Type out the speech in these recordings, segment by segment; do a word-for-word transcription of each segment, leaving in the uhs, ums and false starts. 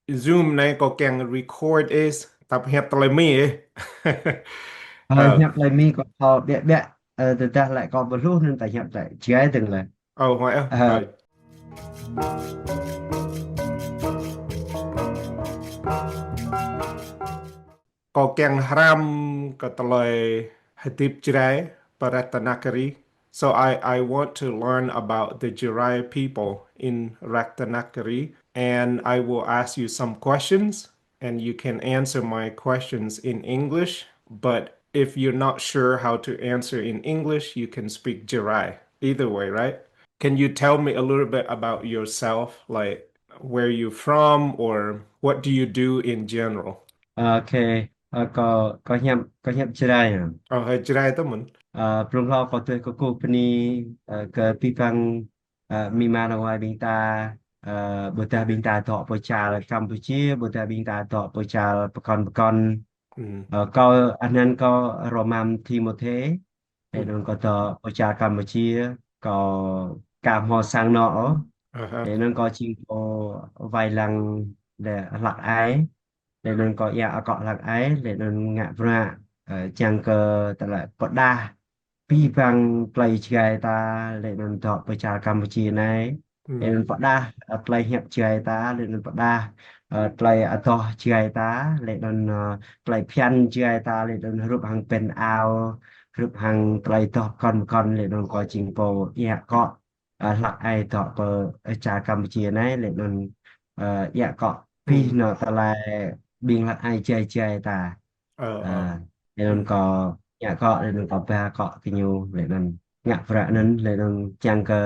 Zoom anai kâo kiăng record ih, ta pơhiăp tơlơi Mi ih. Ơ, hiăp tơlơi Mi kâo thâo ƀiă ƀiă, ơ, tơdah lĕ kâo ƀu hluh anŭn ta hiăp tơlơi Jrai dơ̆ng lĕ. Ơ, huai ơ. Ơ. Ơi. Kâo kiăng hrăm kơ tơlơi hơdip Jrai pơ Ratnagiri. So I, I want to learn about the Jarai people in Ratnagiri, and I will ask you some questions, and you can answer my questions in English. But if you're not sure how to answer in English, you can speak Jarai. Either way, right? Can you tell me a little bit about yourself, like where you from or what do you do in general? Ơ, okay. Ơ, kâo, kâo hiăp, kâo hiăp Jrai hă. Ơ, hơi Jrai tơ mơ̆n. Ơ, blung hlâo kâo tui kơkuh bơni, ơ, kơ abih bang, ơ, amĭ ama nao wai ƀing ta, ơ, ƀôdah ƀing ta dŏ pơ čar Kampuchia, ƀôdah ƀing ta dŏ pơ čar pơkŏn pơkŏn. Ơ, kâo, anăn kâo Rơmam Timôthê. Laih anŭn kâo dŏ pơ čar Kampuchia, kâo ka hmâo sang anŏ ôh. Laih anŭn kâo jing pô wai lăng lĕ hlăk ai. Laih anŭn kâo ia akŏ hlăk ai, laih anŭn ngă bruă, ơ, kiăng kơ tơlơi pơdah abih bang tơlơi Jrai ta, laih anŭn dŏ pơ čar Kampuchia anai. Laih anŭn pơdah, ơ, tơlơi hiăp Jrai ta, laih anŭn pơdah, ơ, tơlơi adoh Jrai ta, laih anŭn, ơ, tơlơi phiăn Jrai ta, laih anŭn hrup hăng pên ao, hrup hăng tơlơi adoh pơkŏn pơkŏn, laih anŭn kâo jing pô ia akŏ, ơ, hlăk ai dŏ pơ, ơ, čar Kampuchia anai, laih anŭn, ơ, ia akŏ abih anŏ tơlơi ƀing hlăk ai Jrai Jrai ta. Ơ, ơ. Ơ, laih anŭn kâo ngă akŏ, laih anŭn kâo ba akŏ kơ ñu, laih anŭn ngă bruă anŭn, laih anŭn kiăng kơ,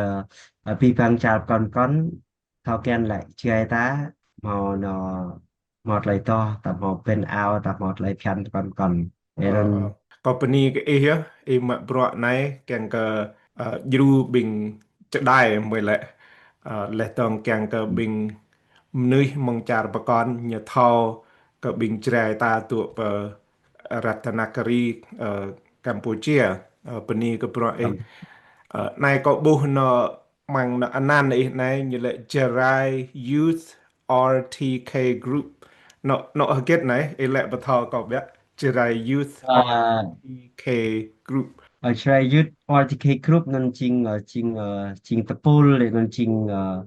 ơ, abih bang čar pơkŏn pơkŏn thâo kiăng lĕ Jrai ta hmâo anŏ, hmâo tơlơi adoh, ta hmâo pên ao, ta hmâo tơlơi phiăn pơkŏn pơkŏn. Laih anŭn, ơ, kâo bơni kơ ih yơh, ih mă bruă anai kiăng kơ, ơ, djru ƀing čơđai mơ̆ lĕ, ơ, laih dơ̆ng kiăng kơ ƀing mơnuih mơ̆ng čar pơkŏn ñu thâo kơ ƀing Jrai ta dŏ pơ Ratnagiri, ơ, Kampuchia, ơ, bơni kơ bruă ih. Ơ, anai kâo ƀuh anŏ amăng anăn ih anai ñu lĕ Jarai Youth R T K Group. Anŏ, anŏ hơget anai, ih lĕ pơthâo kâo biă. Jarai Youth R T K Group. Ơ, Jarai Youth R T K Group anŭn jing, ơ, jing, ơ, jing tơpul, laih anŭn jing, ơ,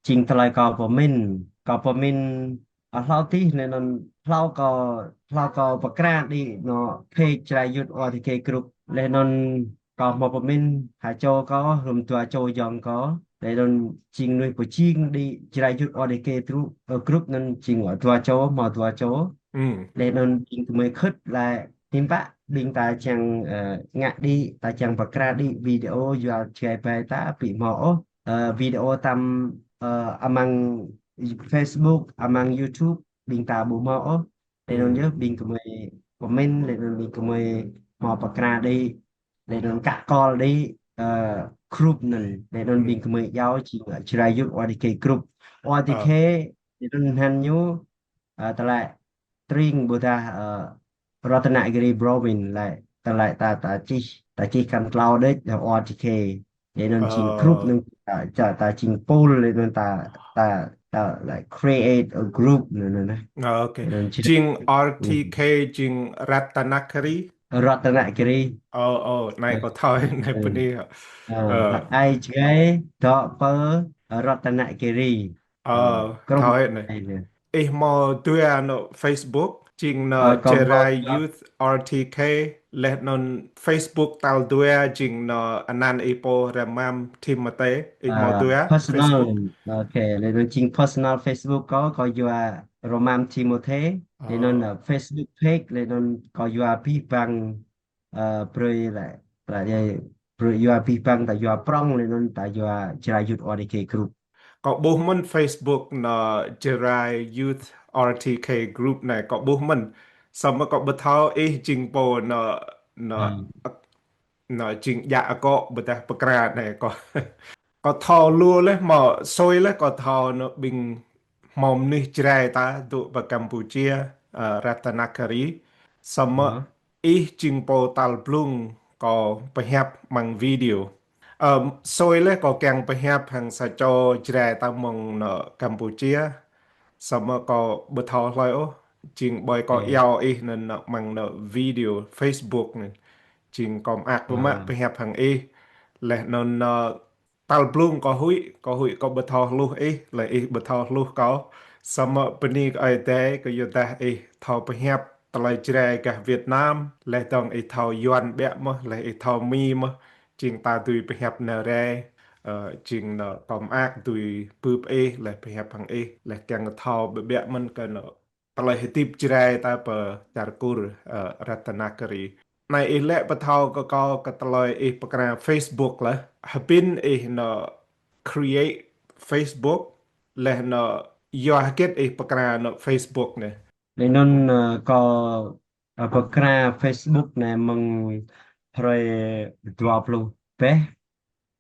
jing tơlơi kâo pơmĭn, kâo pơmĭn, ơ, hlâo adih, laih anŭn hlâo kâo, hlâo kâo pơkra đĭ anŏ page Jarai Youth R T K Group. Laih anŭn kâo hmâo pơmĭn ha čô kâo, hlŏm dua čô ayŏng kâo. Laih anŭn jing mơnuih pơjing đĭ Jarai Youth R T K group, ơ, group anŭn jing dua čô, hmâo dua čô. Laih anŭn ƀing gơmơi khĭt lĕ hiư̆m pă ƀing ta kiăng, ơ, ngă đĭ, ta kiăng pơkra đĭ video yua Jrai ƀai ta ƀu hmâo ôh. Ơ, video tăm, ơ, amăng Facebook, amăng YouTube, ƀing ta ƀu hmâo ôh. Laih anŭn yơh ƀing gơmơi comment, laih anŭn ƀing gơmơi hmâo pơkra đĭ, laih anŭn kă kol đĭ, ơ, group anŭn, laih anŭn ƀing gơmơi iâu jing, ơ, Jarai Youth R T K group. R T K, laih anŭn hnăn ñu, ơ, tơlơi tring ƀôdah, ơ, Ratnagiri Brahmin lĕ tơlơi ta, ta čih, ta čih kăn klâo đĕč, ơ, R T K. Laih anŭn jing group anŭn ta, ta, ta jing pul, laih anŭn ta, ta, ta, like, create a group anŭn, anŭn, anŭn. Ơ, okay. Laih anŭn jing R T K, jing Ratnagiri? Ratnagiri. Ơ, ơ, anai kâo thâo, anai bơni. Ơ, ơ, hlăk ai Jrai dŏ pơ Ratnagiri. Ơ, ơ, krông thâo anai. Ih hmâo dua anŏ Facebook, jing anŏ, ơ, Jarai Youth R T K, laih anŭn Facebook tal dua jing anŏ anăn ih pô Rơmam Timôthê, ih hmâo dua personal Facebook. Okay, laih anŭn jing personal Facebook kâo, kâo yua Rơmam Timôthê, laih anŭn, ơ, Facebook page, laih anŭn kâo yua abih bang, ơ, brơi lĕ, lĕ yua, brơi yua abih bang ta yua prŏng, laih anŭn ta yua Jarai Youth R T K group. Kâo ƀuh mơ̆n Facebook anŏ Jarai Youth R T K group anai, kâo ƀuh mơ̆n. Samơ̆ kâo ƀu thâo ih jing pô anŏ, anŏ, anŏ jing djă akŏ ƀôdah pơkra anai kâo. Kâo thâo lu laih mơ̆, sui laih kâo thâo anŏ ƀing hmâo mơnuih Jrai ta dŏ pơ Kampuchia, ơ, Ratnagiri. Samơ̆ ih jing pô tal blung kâo pơhiăp amăng video. Ơ, sui laih kâo kiăng pơhiăp hăng sa čô Jrai ta mơ̆ng anŏ Kampuchia. Samơ̆ kâo ƀu thâo hlơi ôh, jing ƀơi kâo iâu ih anŭn nao mơ̆ng nao video Facebook anŭn. Jing kâo mơak pơmă pơhiăp hăng ih, laih anŭn nao tal blung kâo huĭ, kâo huĭ kâo ƀu thâo hluh ih, laih ih ƀu thâo hluh kâo. Samơ̆ bơni kơ Ơi Adai kơ yua dah ih thâo pơhiăp tơlơi Jrai gah Việt Nam, laih dơ̆ng ih thâo Yuan biă mơ̆n, laih ih thâo Mi mơ̆n, jing ta dưi pơhiăp nao rai, ơ, jing nao kâo mơak dưi bưp ih, laih pơhiăp hăng ih, laih kiăng kơ thâo ƀiă ƀiă mơ̆n kơ nao tơlơi hơdip Jrai ta pơ čar Kur, ơ, Ratnagiri. Anai ih laĭ pơthâo kơ kâo kơ tơlơi ih pơkra Facebook laih. Hơbĭn ih nao create Facebook, laih nao yua hơget ih pơkra nao Facebook anai. Laih anŭn, ơ, kâo, ơ, pơkra Facebook anai mơ̆ng hrơi dua pluh pĕh.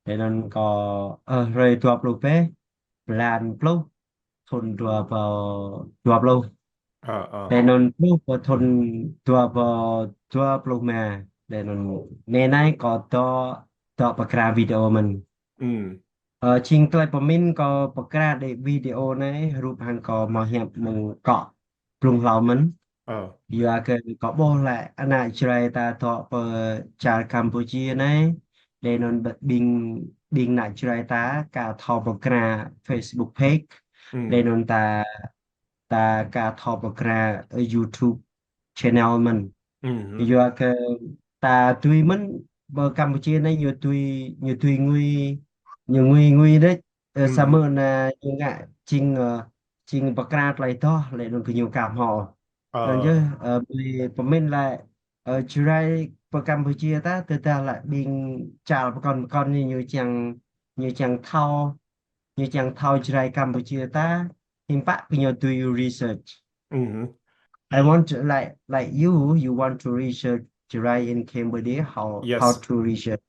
Laih anŭn kâo, ơ, hrơi dua pluh pĕh, blan pluh, thŭn dua rơbâo dua pluh. Ơ, ơ. Laih anŭn pluh pơ thŭn dua rơbâo dua pluh rơma. Laih anŭn anai anai kâo dŏ, dŏ pơkra video mơ̆n. Ơ, jing tơlơi pơmĭn kâo pơkra đĭ video anai, hrup hăng kâo hmâo hiăp mơ̆ng kâo blung hlâo mơ̆n. Ơ. Yua kơ kâo ƀuh laĭ ană Jrai ta dŏ pơ čar Campuchia anai, laih anŭn ƀing, ƀing ană Jrai ta ka thâo pơkra Facebook page, laih anŭn ta, ta ka thâo pơkra, ơ, YouTube channel mơ̆n. Yua kơ ta dưi mơ̆n, ƀơi Campuchia anai ñu dưi, ñu dưi ngui, ñu ngui ngui đôč, ơ, samơ̆ anai ñu ngă jing, ơ, jing pơkra tơlơi adoh, laih anŭn kơ ñu ka hmâo. Anŭn yơh, ơ, ƀơi pơmĭn laĭ, ơ, Jrai pơ Campuchia ta, tơdah laĭ ƀing čar pơkŏn pơkŏn ñu, ñu kiăng, ñu kiăng thâo, ñu kiăng thâo Jrai Campuchia ta, hiư̆m pă kơ ñu do your research. I want to, like, like you, you want to research Jrai in Cambodia, how, how to research.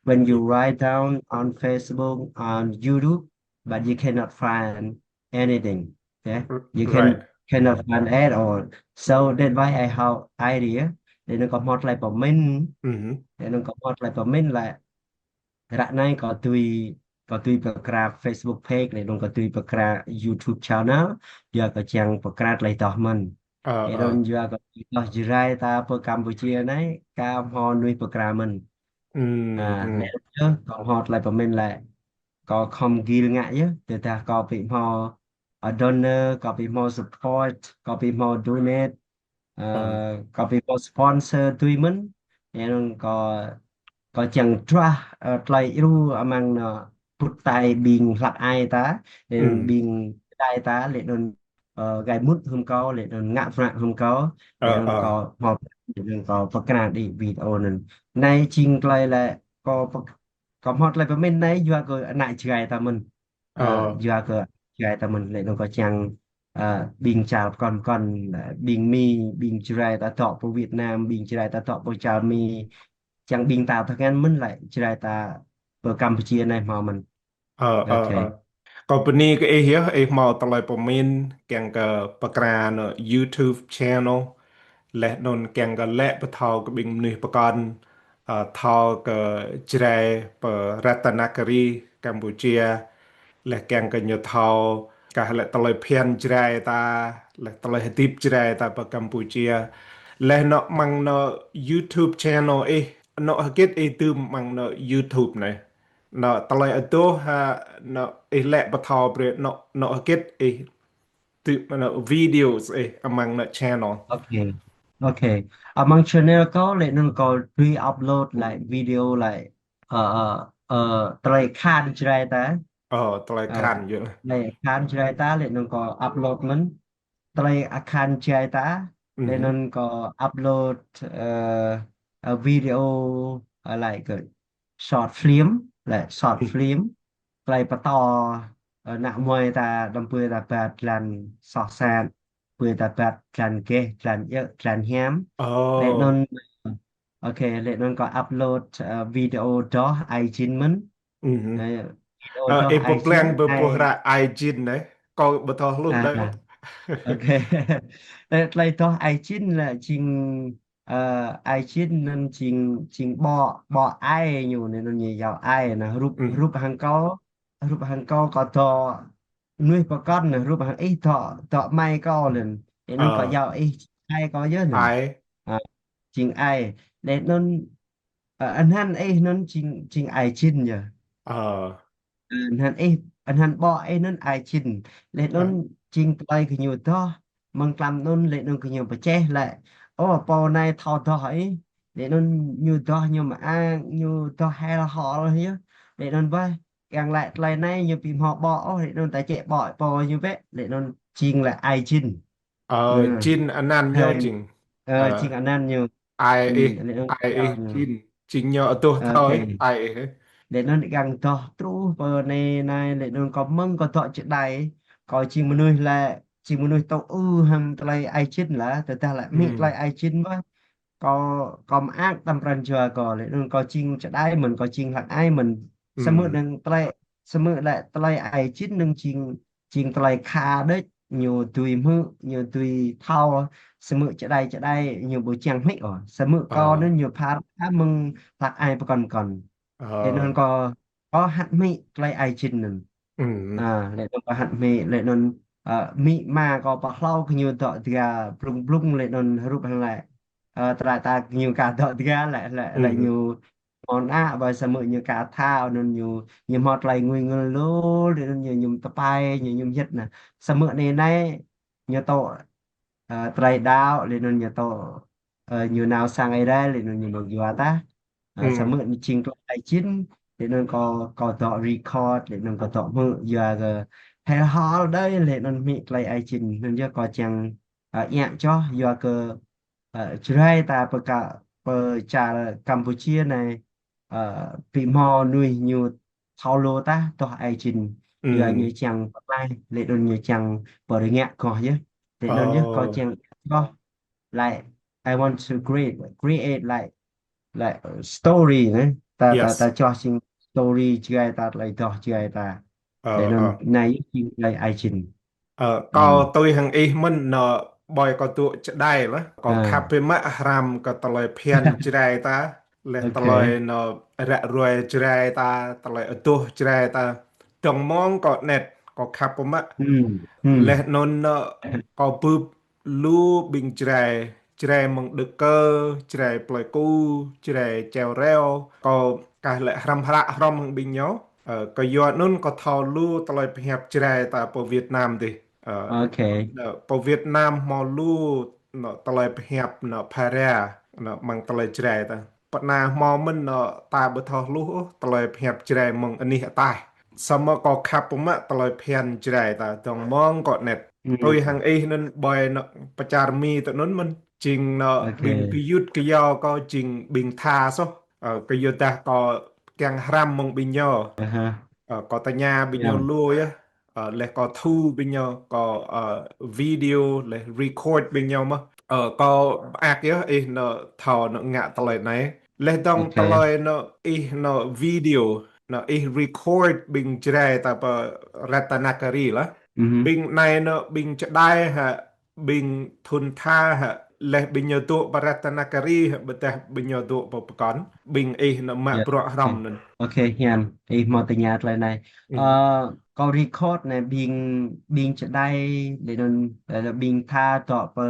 When you write down on Facebook, on YouTube, but you cannot find anything. Okay? You can, cannot find at all. So that's why I have idea. Laih anŭn kâo hmâo tơlơi pơmĭn. Laih anŭn kâo hmâo tơlơi pơmĭn laĭ ră anai kâo dưi, kâo dưi pơkra Facebook page, laih anŭn kâo dưi pơkra YouTube channel, yua kâo kiăng pơkra tơlơi adoh mơ̆n. Laih anŭn yua kâo tơlơi adoh Jrai ta pơ Campuchia anai, ka hmâo mơnuih pơkra mơ̆n. Laih anŭn kâo hmâo tơlơi pơmĭn laĭ, kâo khŏm gir ngă yơh, tơdah kâo ƀu hmâo, ơ, donor, kâo ƀu hmâo support, kâo ƀu hmâo donate, ơ, kâo ƀu hmâo sponsor tui mơ̆n. Laih anŭn kâo, kâo kiăng truh, ơ, tơlơi djru amăng anŭn pŭt tai ƀing hlăk ai ta, laih anŭn ƀing tai ta, laih anŭn, ơ, gai mŭt hŭm kâo, laih anŭn ngă bruă hŭm kâo, laih anŭn kâo hmâo, laih anŭn kâo pơkra đĭ video anŭn. Anai jing tơlơi laĭ kâo pơk-, kâo hmâo tơlơi pơmĭn anai yua kơ ană Jrai ta mơ̆n. Ơ, yua kơ Jrai ta mơ̆n, laih anŭn kâo kiăng, ơ, ƀing čar pơkŏn pơkŏn, ơ, ƀing Mi, ƀing Jrai ta dŏ pơ Việt Nam, ƀing Jrai ta dŏ pơ čar Mi, kiăng ƀing ta thâo ngăn mơ̆n laĭ Jrai ta pơ Campuchia anai hmâo mơ̆n. Ơ, ơ, ơ. Kâo bơni kơ ih yơh, ih hmâo tơlơi pơmĭn, kiăng kơ pơkra anŭn YouTube channel, laih anŭn kiăng kơ laĭ pơthâo kơ ƀing mơnuih pơkŏn, ơ, thâo kơ Jrai pơ Ratnagiri, Campuchia, laih kiăng kơ ñu thâo, kah laĭ tơlơi phiăn Jrai ta, laih tơlơi hơdip Jrai ta pơ Campuchia. Laih anŭn mơ̆ng anŭn YouTube channel ih, anŭn hơget ih dưm mơ̆ng anŭn YouTube anai. Anŭn tơlơi adoh hă, anŭn ih laĭ pơthâo brơi anŭn, anŭn hơget ih tŭ-, mơ̆ng anŭn videos ih amăng anŭn channel. Okay. Okay. Amăng channel kâo laih anŭn kâo dưi upload laih video laih, ơ, ơ, ơ, tơlơi akhan Jrai ta. Ơ, tơlơi akhan yơh. Tơlơi akhan Jrai ta laih anŭn kâo upload mơ̆n. Tơlơi akhan Jrai ta, laih anŭn kâo upload, ơ, ơ, video, ơ, like, ơ, short film, like, short film. Tơlơi pơtô, ơ, ană muai ta, đăm pui ta ƀă jơlan soh sat, pui ta ƀă jơlan geh, jơlan djơ̆, jơlan hiam. Laih anŭn, okay, laih anŭn kâo upload, ơ, video adoh ai jin mơ̆n. Ơ, video adoh ai jin, ih pơblang ƀu ƀuh ră ai jin anai. Kâo ƀu thâo hluh đơi. Okay. Laih tơlơi adoh ai jin laĭ jing, ơ, ai jin anŭn jing, jing ƀô̆, ƀô̆ ai ñu anŭn, anŭn ñu yua ai anŭn hrup, hrup hăng kâo, hrup hăng kâo kâo dŏ mơnuih pơkŏn anai, hrup hăng ih dŏ, dŏ amai kâo lĕn. Lĕ anŭn kâo iâu ih jing ai kâo yơh anŭn. Ai. Ă, jing ai. Lĕ anŭn, ă, anăn ih anŭn jing, jing ai jin yơh. Ă. Ă, anăn ih, anăn ƀô̆ ih anŭn ai jin. Lĕ anŭn jing tơlơi gơñu adoh, mơ̆ng tlam anŭn lĕ anŭn gơñu pơčeh lĕ. Ơ, pô anai thâo adoh ih. Lĕ anŭn ñu adoh ñu mơak, ñu adoh hel hol yơh. Lĕ anŭn bah, kiăng lĕ tơlơi anai ñu ƀu hmâo ƀô̆ ôh, lĕ anŭn ta čĕ ƀô̆ pô ñu bĕ, lĕ anŭn jing lĕ ai jin. Ơ, jin anăn ñu jing. Ơ, jing anăn ñu. Ai ih, ai ih jin. Jing ñu adoh thâo ih, ai ih. Lĕ anŭn kiăng adoh truh pơ anai anai, lĕ anŭn kâo mơ̆ng kâo dŏ čơđai. Kâo jing mơnuih lĕ, jing mơnuih tŭ ư hăng tơlơi ai jin lah, tơdah lĕ mĭ tơlơi ai jin bah. Kâo, kâo mơak tăm pran jua kâo, lĕ anŭn kâo jing čơđai mơ̆n, kâo jing hlăk ai mơ̆n. Samơ̆ anŭn tơlơi, samơ̆ lĕ tơlơi ai jin anŭn jing, jing tơlơi kha đôč, ñu dưi hmư̆, ñu dưi thâo, samơ̆ čơđai čơđai ñu ƀu čang hmư̆ ôh. Samơ̆ kâo anŭn ñu phara mơ̆ng hlăk ai pơkŏn pơkŏn. Lĕ anŭn kâo, kâo hăt hmư̆ tơlơi ai jin anŭn. Ă, lĕ anŭn kâo hăt hmư̆, lĕ anŭn, ă, mĭ ama kâo pơhlâo kơ ñu dŏ dra blung blung lĕ anŭn hrup hăng lĕ. Ă, tơlơi ta ñu ka dŏ dra lĕ, lĕ, lĕ ñu hmâo ană, ƀơi samơ̆ ñu ka tha, anŭn ñu, ñu hmâo tơlơi ngui ngul lu, lĕ anŭn ñu, ñu tơpai, ñu, ñu mơyĕt anai. Samơ̆ anai anai, ñu tŭ, ă, tơlơi đaŏ, lĕ anŭn ñu tŭ, ă, ñu nao sang Ơi Adai, lĕ anŭn ñu mơ̆ng yua ta. Ă, samơ̆ jing tơlơi ai jin, lĕ anŭn kâo, kâo dŏ record, lĕ anŭn kâo dŏ hmư̆, yua kơ hel hol đơi, lĕ anŭn hmư̆ tơlơi ai jin, anŭn yơh kâo čang, ă, iă čoh, yua kơ ă, Jrai ta pơ ka, pơ čar Campuchia anai, ă, ƀu hmâo mơnuih ñu thâo lu tah adoh ai jin. Yua ñu čang pơklaih, lĕ anŭn ñu čang pơrơngiă kâo yơh. Lĕ anŭn yơh kâo čang kâo, like, I want to create, create like, like a story anai. Ta, ta, ta čoh jing story Jrai ta, tơlơi adoh Jrai ta. Lĕ anŭn anai yơh jing tơlơi ai jin. Ơ, kâo tui hăng ih mơ̆n anŭn ƀơi kâo dŏ čơđai lah. Kâo khăp biă mă hrăm kơ tơlơi phiăn Jrai ta, lĕ tơlơi anŭn ră ruai Jrai ta, tơlơi adoh Jrai ta. Dơ̆ng mơ̆ng kâo anet, kâo khăp biă mă. Lĕ anŭn anŭn kâo bưp lu ƀing Jrai, Jrai mơ̆ng Đức Cơ, Jrai Pleiku, Jrai Cheo Reo. Kâo kah lĕ hrăm hră hrŏm hăng ƀing ñu. Ơ, kơ yua anŭn kâo thâo lu tơlơi pơhiăp Jrai ta pơ Việt Nam dih. Ơ, pơ Việt Nam hmâo lu anŭn tơlơi pơhiăp anŭn phara, anŭn mơ̆ng tơlơi Jrai ta. Pơna hmâo mơ̆n anŭn ta ƀu thâo hluh ôh, tơlơi pơhiăp Jrai mơ̆ng anih ataih. Samơ̆ kâo khăp biă mă tơlơi phiăn Jrai ta, dơ̆ng mơ̆ng kâo anet. Tui hăng ih anŭn ƀơi anŭn pơ čar Mi tơ anŭn mơ̆n. Jing anŭn ƀing gơyut gơyâo kâo jing ƀing tha soh. Ơ, kơ yua dah kâo kiăng hrăm mơ̆ng ƀing ñu. Ơ, kâo tơña ƀing ñu lu yơh. Ơ, lĕ kâo thu ƀing ñu, kâo, ơ, video, lĕ record ƀing ñu mơ̆n. Ơ, kâo mơak yơh ih anŭn thâo anŭn ngă tơlơi anai. Lĕ dơ̆ng tơlơi anŭn ih anŭn video, anŭn ih record ƀing Jrai ta pơ Ratanakiri lah. Ƀing anai anŭn ƀing čơđai hă, ƀing thŭn tha hă, lĕ ƀing ñu dŏ pơ Ratanakiri hă, ƀôdah ƀing ñu dŏ pơ pơkŏn, ƀing ih anŭn mă bruă hrŏm anŭn. Ok, hiam, ih hmâo tơña tơlơi anai. Ơ, kâo record anai ƀing, ƀing čơđai, lĕ anŭn, lĕ ƀing tha dŏ pơ,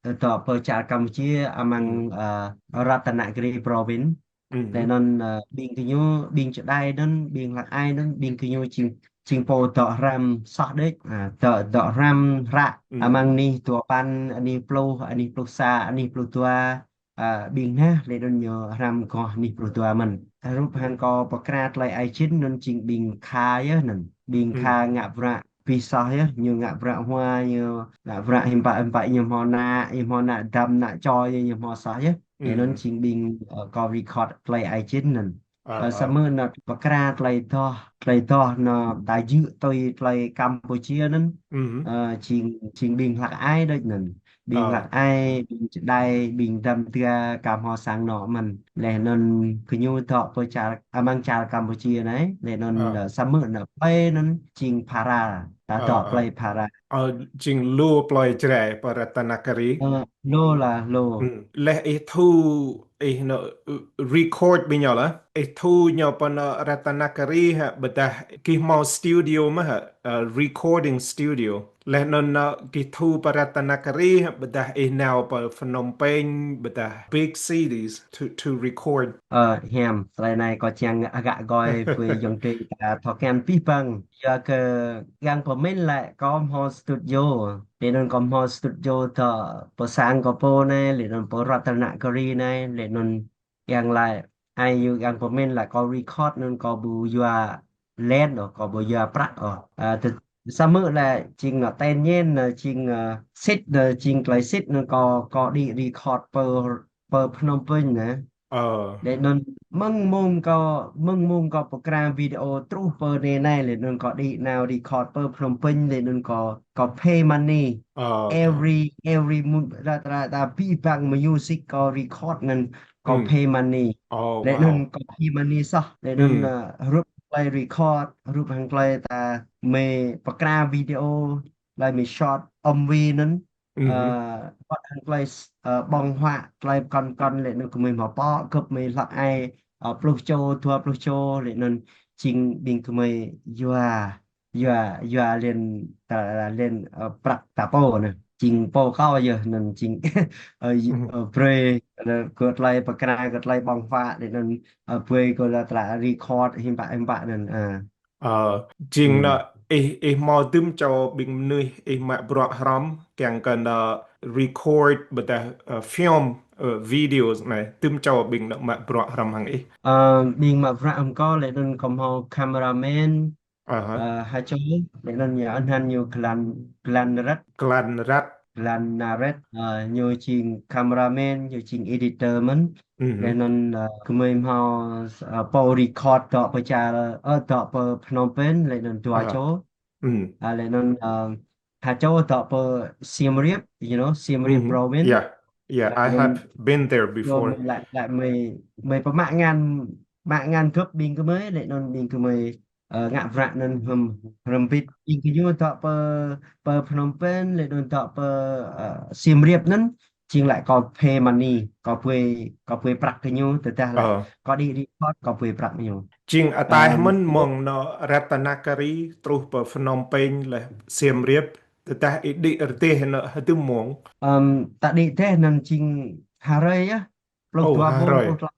dŏ pơ čar Campuchia amăng, ơ, Ratanakiri province. Lĕ anŭn, ơ, ƀing gơñu, ƀing čơđai anŭn, ƀing hlăk ai anŭn, ƀing gơñu jing, jing pô dŏ hrăm soh đôč, ă, dŏ, dŏ hrăm hră, amăng anih dua păn, anih pluh, anih pluh sa, anih pluh dua, ă, ƀing nah, lĕ anŭn ñu hrăm kơ anih pluh dua mơ̆n. Hrup hăng kâo pơkra tơlơi ai jin anŭn jing ƀing kha yơh anŭn, ƀing kha ngă bruă pih soh yơh, ñu ngă bruă hua, ñu ngă bruă hiư̆m pă, hiư̆m pă ñu hmâo ană, ñu hmâo ană dăm, ană čô, ñu, ñu hmâo soh yơh. Lĕ anŭn jing ƀing, ơ, kâo record tơlơi ai jin anŭn. Ơ, samơ̆ anŭn pơkra tơlơi adoh, tơlơi adoh anŭn ta djơ̆ tui tơlơi Campuchia anŭn. Ơ, jing, jing ƀing hlăk ai đôč anŭn. Ƀing hlăk ai, ƀing čơđai, ƀing dăm dra ka hmâo sang anŏ mơ̆n. Lĕ anŭn gơñu dŏ pơ čar, amăng čar Campuchia anai. Lĕ anŭn, ơ, samơ̆ anŭn plei anŭn jing phara. ta dŏ plơi Phara. Ơ, jing lu plơi Jrai pơ Ratanakiri. Ơ, lu lah, lu. Leh ih thu, ih nao record ƀing ñu lah. Ih thu ñu pơ nao Ratanakiri hă, ƀôdah gih hmâo studio mơ̆ hă, ơ, recording studio. Leh anŭn nao gih thu pơ Ratanakiri hă, ƀôdah ih nao pơ Phnom Penh, ƀôdah big cities to, to record. Ơ, hiam, tơlơi anai kâo čang agak gơi pui yong tui ta thâo kiăng pih pang. Yua kơ yang pơmĭn lĕ kâo hmâo studio. Leh anŭn kâo hmâo studio dŏ pơ sang kâo pô anai, leh anŭn pơ Ratanakiri anai, leh anŭn yang lĕ ai yua yang pơmĭn lĕ kâo record anŭn kâo ƀu yua len ôh, kâo ƀu yua prăk ôh. Ơ, tơ-, samơ̆ lĕ jing nao ten yen, ơ, jing, ơ, sit, ơ, jing tơlơi sit anŭn kâo, kâo đĭ record pơ, pơ Phnom Penh anai. Ơ. Leh anŭn mơ̆ng mông kâo, mơ̆ng mông kâo pơkra video truh pơ anai anai, leh anŭn kâo đĭ nao record pơ Phnom Penh, leh anŭn kâo, kâo pay money. Ơ, ơ. Every, every month, ră, ră, ră, abih bang music kâo record anŭn kâo pay money. Ơ, wow. Leh anŭn kâo pay money soh. Leh anŭn, ơ, hrup tơlơi record, hrup hăng tơlơi ta mơi pơkra video, tơlơi mơi shot M V anŭn. Ơ, wơ̆t hăng tơlơi s-, ơ, ƀơ̆ng huă, tơlơi pơkŏn pơkŏn leh anŭn gơmơi hmâo pŏk gơ̆p mơi hlăk ai, ơ, pluh čô, dua pluh čô, leh anŭn jing ƀing gơmơi yua, yua, yua len, ta, len, ơ, prăk ta pô anai. Jing pô kâo yơh, anŭn jing, ơ, y-, ơ, brơi, ơ, kơ tơlơi pơkra, kơ tơlơi ƀơ̆ng huă, leh anŭn, ơ, brơi kơ la tơlơi record hiư̆m pă, hiư̆m pă anŭn, ơ. Ơ, jing nao ih, ih hmâo dŭm čô ƀing mơnuih ih mă bruă hrŏm, kiăng kơ nao record ƀôdah, ơ, film, ơ, videos anai, dŭm čô ƀing nao mă bruă hrŏm hăng ih. Ơ, ƀing mă bruă hăng kâo leh anŭn kâo hmâo cameraman, ơ, ha čô, leh anŭn ñu anăn ñu Glan, Glan Rat. Glan Rat. Glan Naret, ơ, ñu jing cameraman, ñu jing editor mơ̆n. Leh anŭn, ơ, gơmơi hmâo, ơ, pô record dŏ pơ čar, ơ, dŏ pơ Phnom Penh, leh anŭn dua čô. Ơ, leh anŭn, ơ, ha čô dŏ pơ Siem Reap, you know, Siem Reap province. Yeah, yeah, I have been there before. Leh anŭn lĕ, lĕ mơi, mơi pơmă ngăn, mă ngăn gơ̆p ƀing gơmơi, leh anŭn ƀing gơmơi ơ, ngă bruă anŭn hrŏm, hrŏm bit ƀing gơñu dŏ pơ, pơ Phnom Penh, leh anŭn dŏ pơ, ơ, Siem Reap anŭn, jing lĕ kâo pay money, kâo brơi, kâo brơi prăk gơñu, tơdah lĕ kâo đĭ record, kâo brơi prăk gơñu. Jing ataih mơ̆n mơ̆ng nao Ratanakiri truh pơ Phnom Penh leh Siem Reap, tơdah ih đĭ rơdêh nao hơdôm mông? Ơ, ta đĭ rơdêh anŭn jing ha hrơi yơh. Pluh dua mông, pluh klâo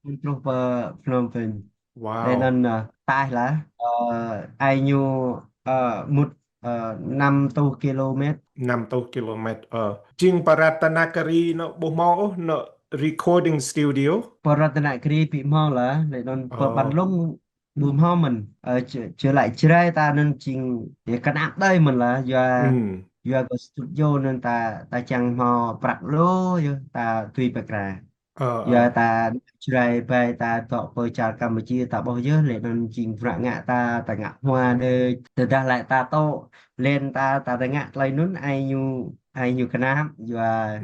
mông, truh pơ Phnom Penh. Wow. Leh anŭn, ơ, ataih lah, ơ, ai ñu, ơ, mŭt, ơ, năm rơtuh kilômet. Năm rơtuh kilômet, ơ. Jing pơ Ratanakiri nao ƀu hmâo ôh nao recording studio? Pơ Ratanakiri ƀu hmâo lah, leh anŭn pơ Ban Lung ƀu hmâo mơ̆n, ơ, či, či lăi Jrai ta anŭn jing, yơh kơnăp đơi mơ̆n lah, yua, yua kơ studio anŭn ta, ta čang hmâo prăk lu, yơh ta tui pơkra. Ơ, ơ. Yua ta Jrai ƀai ta dŏ pơ čar Kampuchia ta ƀuh yơh, leh anŭn jing bruă ngă ta, ta ngă hmua đơi, tơdah lĕ ta tŏ, len ta, ta, ta ngă tơlơi anŭn, ai ñu, ai ñu kơnăp, yua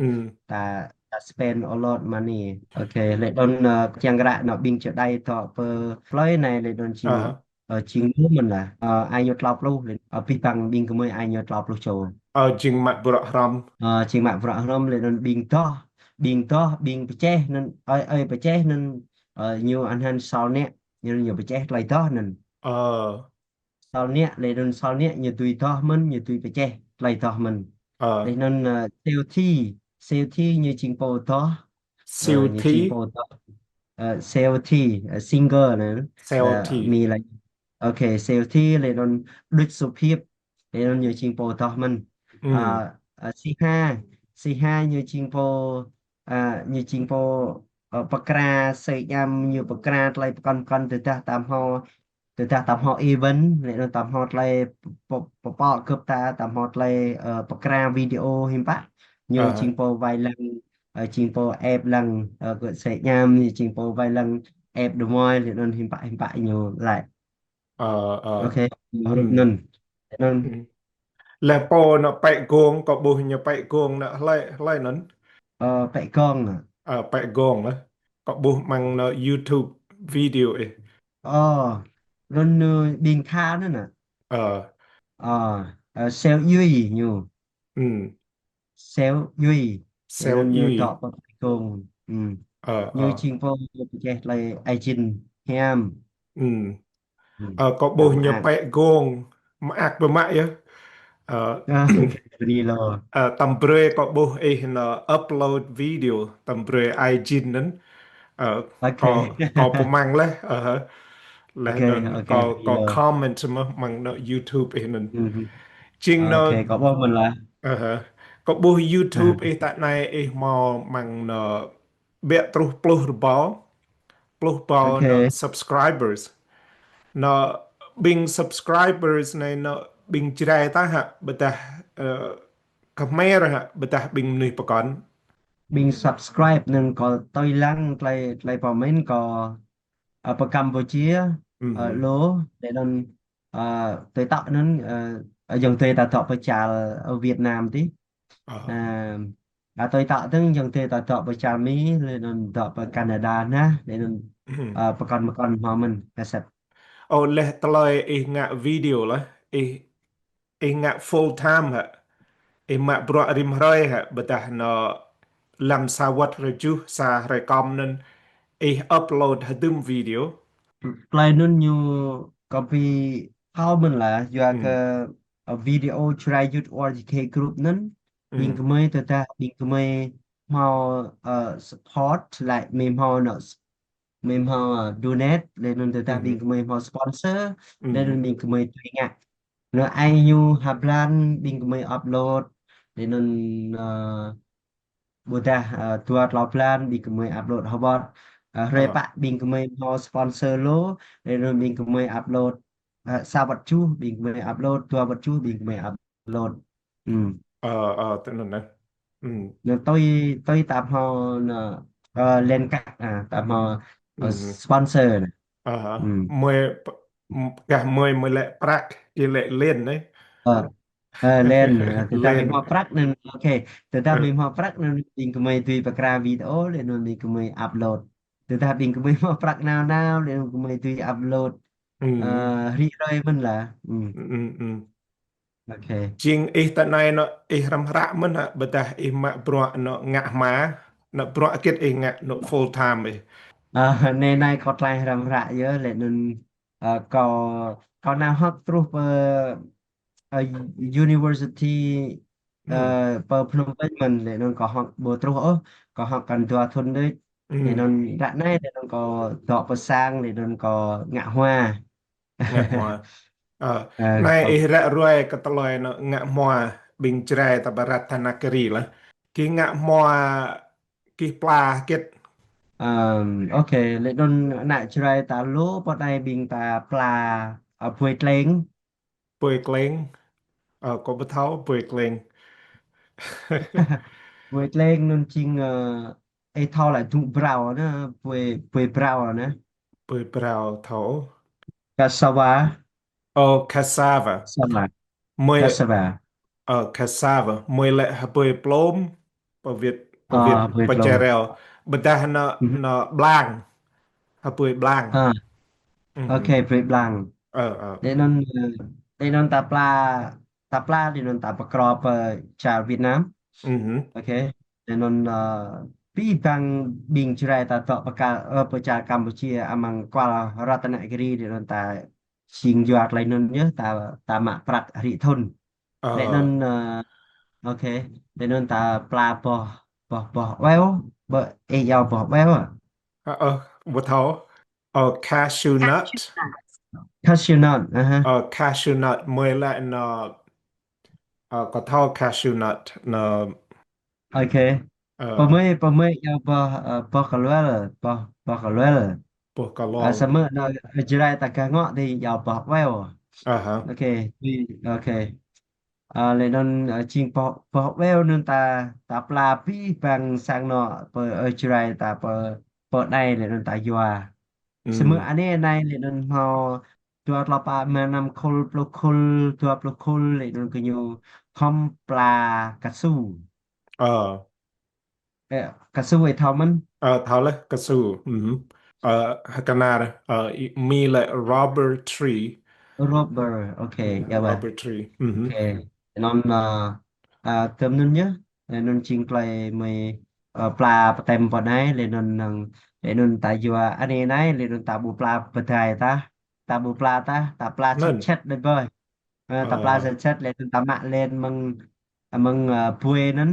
ta, ta spend a lot money. Okay, leh anŭn, ơ, kiăng ră nao ƀing čơđai dŏ pơ plơi anai leh anŭn jing, ơ, jing lu mơ̆n lah. Ơ, ai ñu klâo pluh leh, ơ, abih bang ƀing gơmơi ai ñu klâo pluh čô. Ơ, jing mă bruă hrŏm. Ơ, jing mă bruă hrŏm leh anŭn ƀing doh, ƀing doh, ƀing pơčeh anŭn, ơi, ơi pơčeh anŭn, ơ, ñu anăn sal niă, ñu, ñu pơčeh tơlơi doh anŭn. Ơ. Sal niă, leh anŭn sal niă ñu dưi doh mơ̆n, ñu dưi pơčeh tơlơi doh mơ̆n. Ơ. Leh anŭn, ơ, Seo Thi, Seo Thi ñu jing pô doh. Seo Thi? Ơ, ñu jing pô doh. Ơ, Seo Thi, ơ, singer anŭn. Seo Thi. Mi lah. Okay, Seo Thi, leh anŭn Đuč Sophiep, leh anŭn ñu jing pô doh mơ̆n. Ơ, ơ, Siha, Siha ñu jing pô, ơ, ñu jing pô, ơ, pơkra sơñăm, ñu pơkra tơlơi pơkŏn pơkŏn tơdah ta hmâo tơdah ta hmâo event, leh anŭn ta hmâo tơlơi pơ-, pơ-, pơpŏk gơ̆p ta, ta hmâo tơlơi, ơ, pơkra video hiư̆m pă. Ñu jing pô wai lăng, ơ, jing pô ĕp lăng, ơ, kơ sơñăm, ñu jing pô wai lăng ĕp đơmoi, leh anŭn hiư̆m pă, hiư̆m pă ñu lăi. Ơ, ơ. Okay, ñu hrup anŭn. Anŭn. Leh pô nao pĕ gông, kâo ƀuh ñu pĕ gông nao hlơi, hlơi anŭn? Ơ, pĕ gông ah? Ơ, pĕ gông ah. Kâo ƀuh amăng nao YouTube video ih. Ơ, anŭn, ơ, ƀing Kha anŭn ah. Ơ. Ơ, ơ, Seo Yui ñu. Ừm. Seo Yui. Seo Yui. Ñu dŏ pơ Gong. Ừm. Ơ, ñu ơ. Jing pô pơčeh tơlơi ai jin hiam. Ừm. Ừm. Ơ, kâo ƀuh ñu pĕ Gong, mơak biă mă yơh. Ơ, ơ, bơni lŏ. Ơ, tăm brơi kâo ƀuh ih nao upload video, tăm brơi ai jin anŭn. Ơ, kâo, kâo pơmăng laih, ơ, laih anŭn kâo, kâo comment mơ̆ mơ̆ng nao YouTube ih anŭn. Ừm. Jing nao, kâo ƀuh mơ̆n lah. Ơ, kâo ƀuh YouTube ih tă anai ih hmâo mơ̆ng nao ƀiă truh pluh rơbâo, pluh rơbâo nao subscribers. Nao ƀing subscribers anai nao ƀing Jrai tah hă, ƀôdah, ơ, Khmer hă, ƀôdah ƀing mơnuih pơkŏn. Ƀing subscribe anŭn kâo tui lăng tơlơi, tơlơi pơmĭn kâo, ơ, pơ Campuchia, ơ, lŏ, laih anŭn, ơ, tui tŏ anŭn, ơ, ayŏng adơi ta dŏ pơ čar, ơ, Việt Nam tih. Ơ. Ơ, tui tŏ tơ̆ng ayŏng adơi ta dŏ pơ čar Mi, laih anŭn dŏ pơ Canada anai, laih anŭn, ơ, pơkŏn pơkŏn hmâo mơ̆n, kơsăt. Ơ, laih tơlơi ih ngă video lah, ih, ih ngă full time hă? Ih mă bruă rĭm hrơi hă? Ƀôdah nao lăm sa wơ̆t hrơi juh, sa hrơi kơm anŭn ih upload hơdôm video? Tơlơi anŭn ñu kâo ƀu thâo mơ̆n lah, yua kơ, ơ, video Jrai Youth R T K group anŭn, ƀing gơmơi tơdah ƀing gơmơi hmâo, ơ, support, like, mơi hmâo nao s-, mơi hmâo, ơ, donate, laih anŭn tơdah ƀing gơmơi hmâo sponsor, laih anŭn ƀing gơmơi tui ngă. Nao ai ñu ha blan ƀing gơmơi upload, laih anŭn, ơ, ƀôdah, ơ, dua klâo blan ƀing gơmơi upload ha wơ̆t. Ơ, hrơi pă ƀing gơmơi hmâo sponsor lŏ, laih anŭn ƀing gơmơi upload, ơ, sa wơ̆t juh ƀing gơmơi upload, dua wơ̆t juh ƀing gơmơi upload. Ừm. Ơ, ơ, tui anŭn neh. Ừm. Nao tui, tui ta hmâo nao, ơ, lên card, ơ, ta hmâo, ơ, sponsor neh. Ơ, ơ. Ừm. Mơi p-, m-, gah mơi mơi lĕ prăk, gih lĕ lên neh. Ơ. Ơ, lên, ơ, tơdah mơi hmâo prăk anŭn, ok. Tơdah mơi hmâo prăk anŭn ƀing gơmơi dưi pơkra video, laih anŭn ƀing gơmơi upload. Tơdah ƀing gơmơi hmâo prăk nao nao, laih anŭn gơmơi dưi upload. Ơ, rĭm hrơi mơ̆n lah. Ừm. Ok. Jing ih tă anai nao ih hrăm hră mơ̆n hă, ƀôdah ih mă bruă nao ngă hma, nao bruă hơget ih ngă nao full time ih? Ơ, anai anai kâo tơlơi hrăm hră yơh, laih anŭn, ơ, kâo, kâo nao hơ̆k truh pơ, ơ, university, ơ, pơ Phnom Penh mơ̆n, laih anŭn kâo hơ̆k ƀu truh ôh, kâo hơ̆k kăn dua thŭn đôč. Laih anŭn ră anai, laih anŭn kâo dŏ pơ sang, laih anŭn kâo ngă hma. Ngă hma. Ơ, anai ih ră ruai kơ tơlơi nao ngă hma ƀing Jrai ta pơ Ratchanagiri lah. Gih ngă hma gih pla hơget? Ơ, ok, laih anŭn ană Jrai ta lu pơ anai ƀing ta pla, ơ, bui kleng. Bui kleng. Ơ, kâo ƀu thâo bui kleng. Bui kleng anŭn jing, ơ, ih thâo lah dŭ brâo neh, bui, bui brâo neh. Bui brâo thâo. Cassava. Ơ, cassava. Cassava. Mơi, cassava. Ơ, cassava. Mơi lĕ hơbui plôm, pơ Việt, pơ Việt, pơ Jrai. Ƀôdah nao, nao blang. Hơbui blang. Ơ. Ok, bui blang. Ơ, ơ. Laih anŭn, ơ, laih anŭn ta pla, ta pla laih anŭn ta pơkra pơ čar Việt Nam. Ok. Laih anŭn, ơ, abih bang ƀing Jrai ta dŏ pơ ka-, ơ, pơ čar Campuchia amăng kual Ratchanagiri laih anŭn ta jing yua tơlơi anŭn yơh ta, ta mă prăk rĭm thŭn. Ơ. Laih anŭn, ơ, ok. Laih anŭn ta pla boh, boh, boh weo, ƀơ, ih iâu boh weo. Ơ, ơ, ƀu thâo. Ơ, cashew nut. Cashew nut, ơ hă. Ơ, cashew nut, mơi lĕ nao, ơ, kâo thâo cashew nut, nao Ok. Ơ. Pơmơi, pơmơi iâu boh, ơ, boh kơluel, boh, boh kơluel. Boh kơluel. Ơ, samơ̆ nao, ơ, Jrai ta gah ngŏ dih iâu boh weo. Ơ hă. Ok, dih, ok. Ơ, laih anŭn, ơ, jing boh, boh weo anŭn ta, ta pla abih bang sang anŏ pơ, ơ, Jrai ta pơ, pơ anai laih anŭn ta yua. Samơ̆ anai anai laih anŭn hmâo dua klâo pă rơma năm khul, pluh khul, dua pluh khul laih anŭn gơñu khŏm pla kasu. Ơ. Ơ, kasu ih thâo mơ̆n? Ơ, thâo laih, kasu. Ơ, hơkơnar, ơ, ih, Mi lĕ rubber tree. Rubber, ok, ya ba. Rubber tree. Mhm. Ok. Anŭn, ơ, ơ, tơm anŭn yơh, lĕ anŭn jing tơlơi mơi, ơ, pla pơtĕm pơ anai, lĕ anŭn năng, lĕ anŭn ta yua anai anai, lĕ anŭn ta ƀu pla pơdai tah, ta ƀu pla tah, ta pla čet čet đôč ƀơi. Ơ, ta pla čet čet, lĕ anŭn ta mă lĕ mơ̆ng, mơ̆ng, ơ, bue anŭn,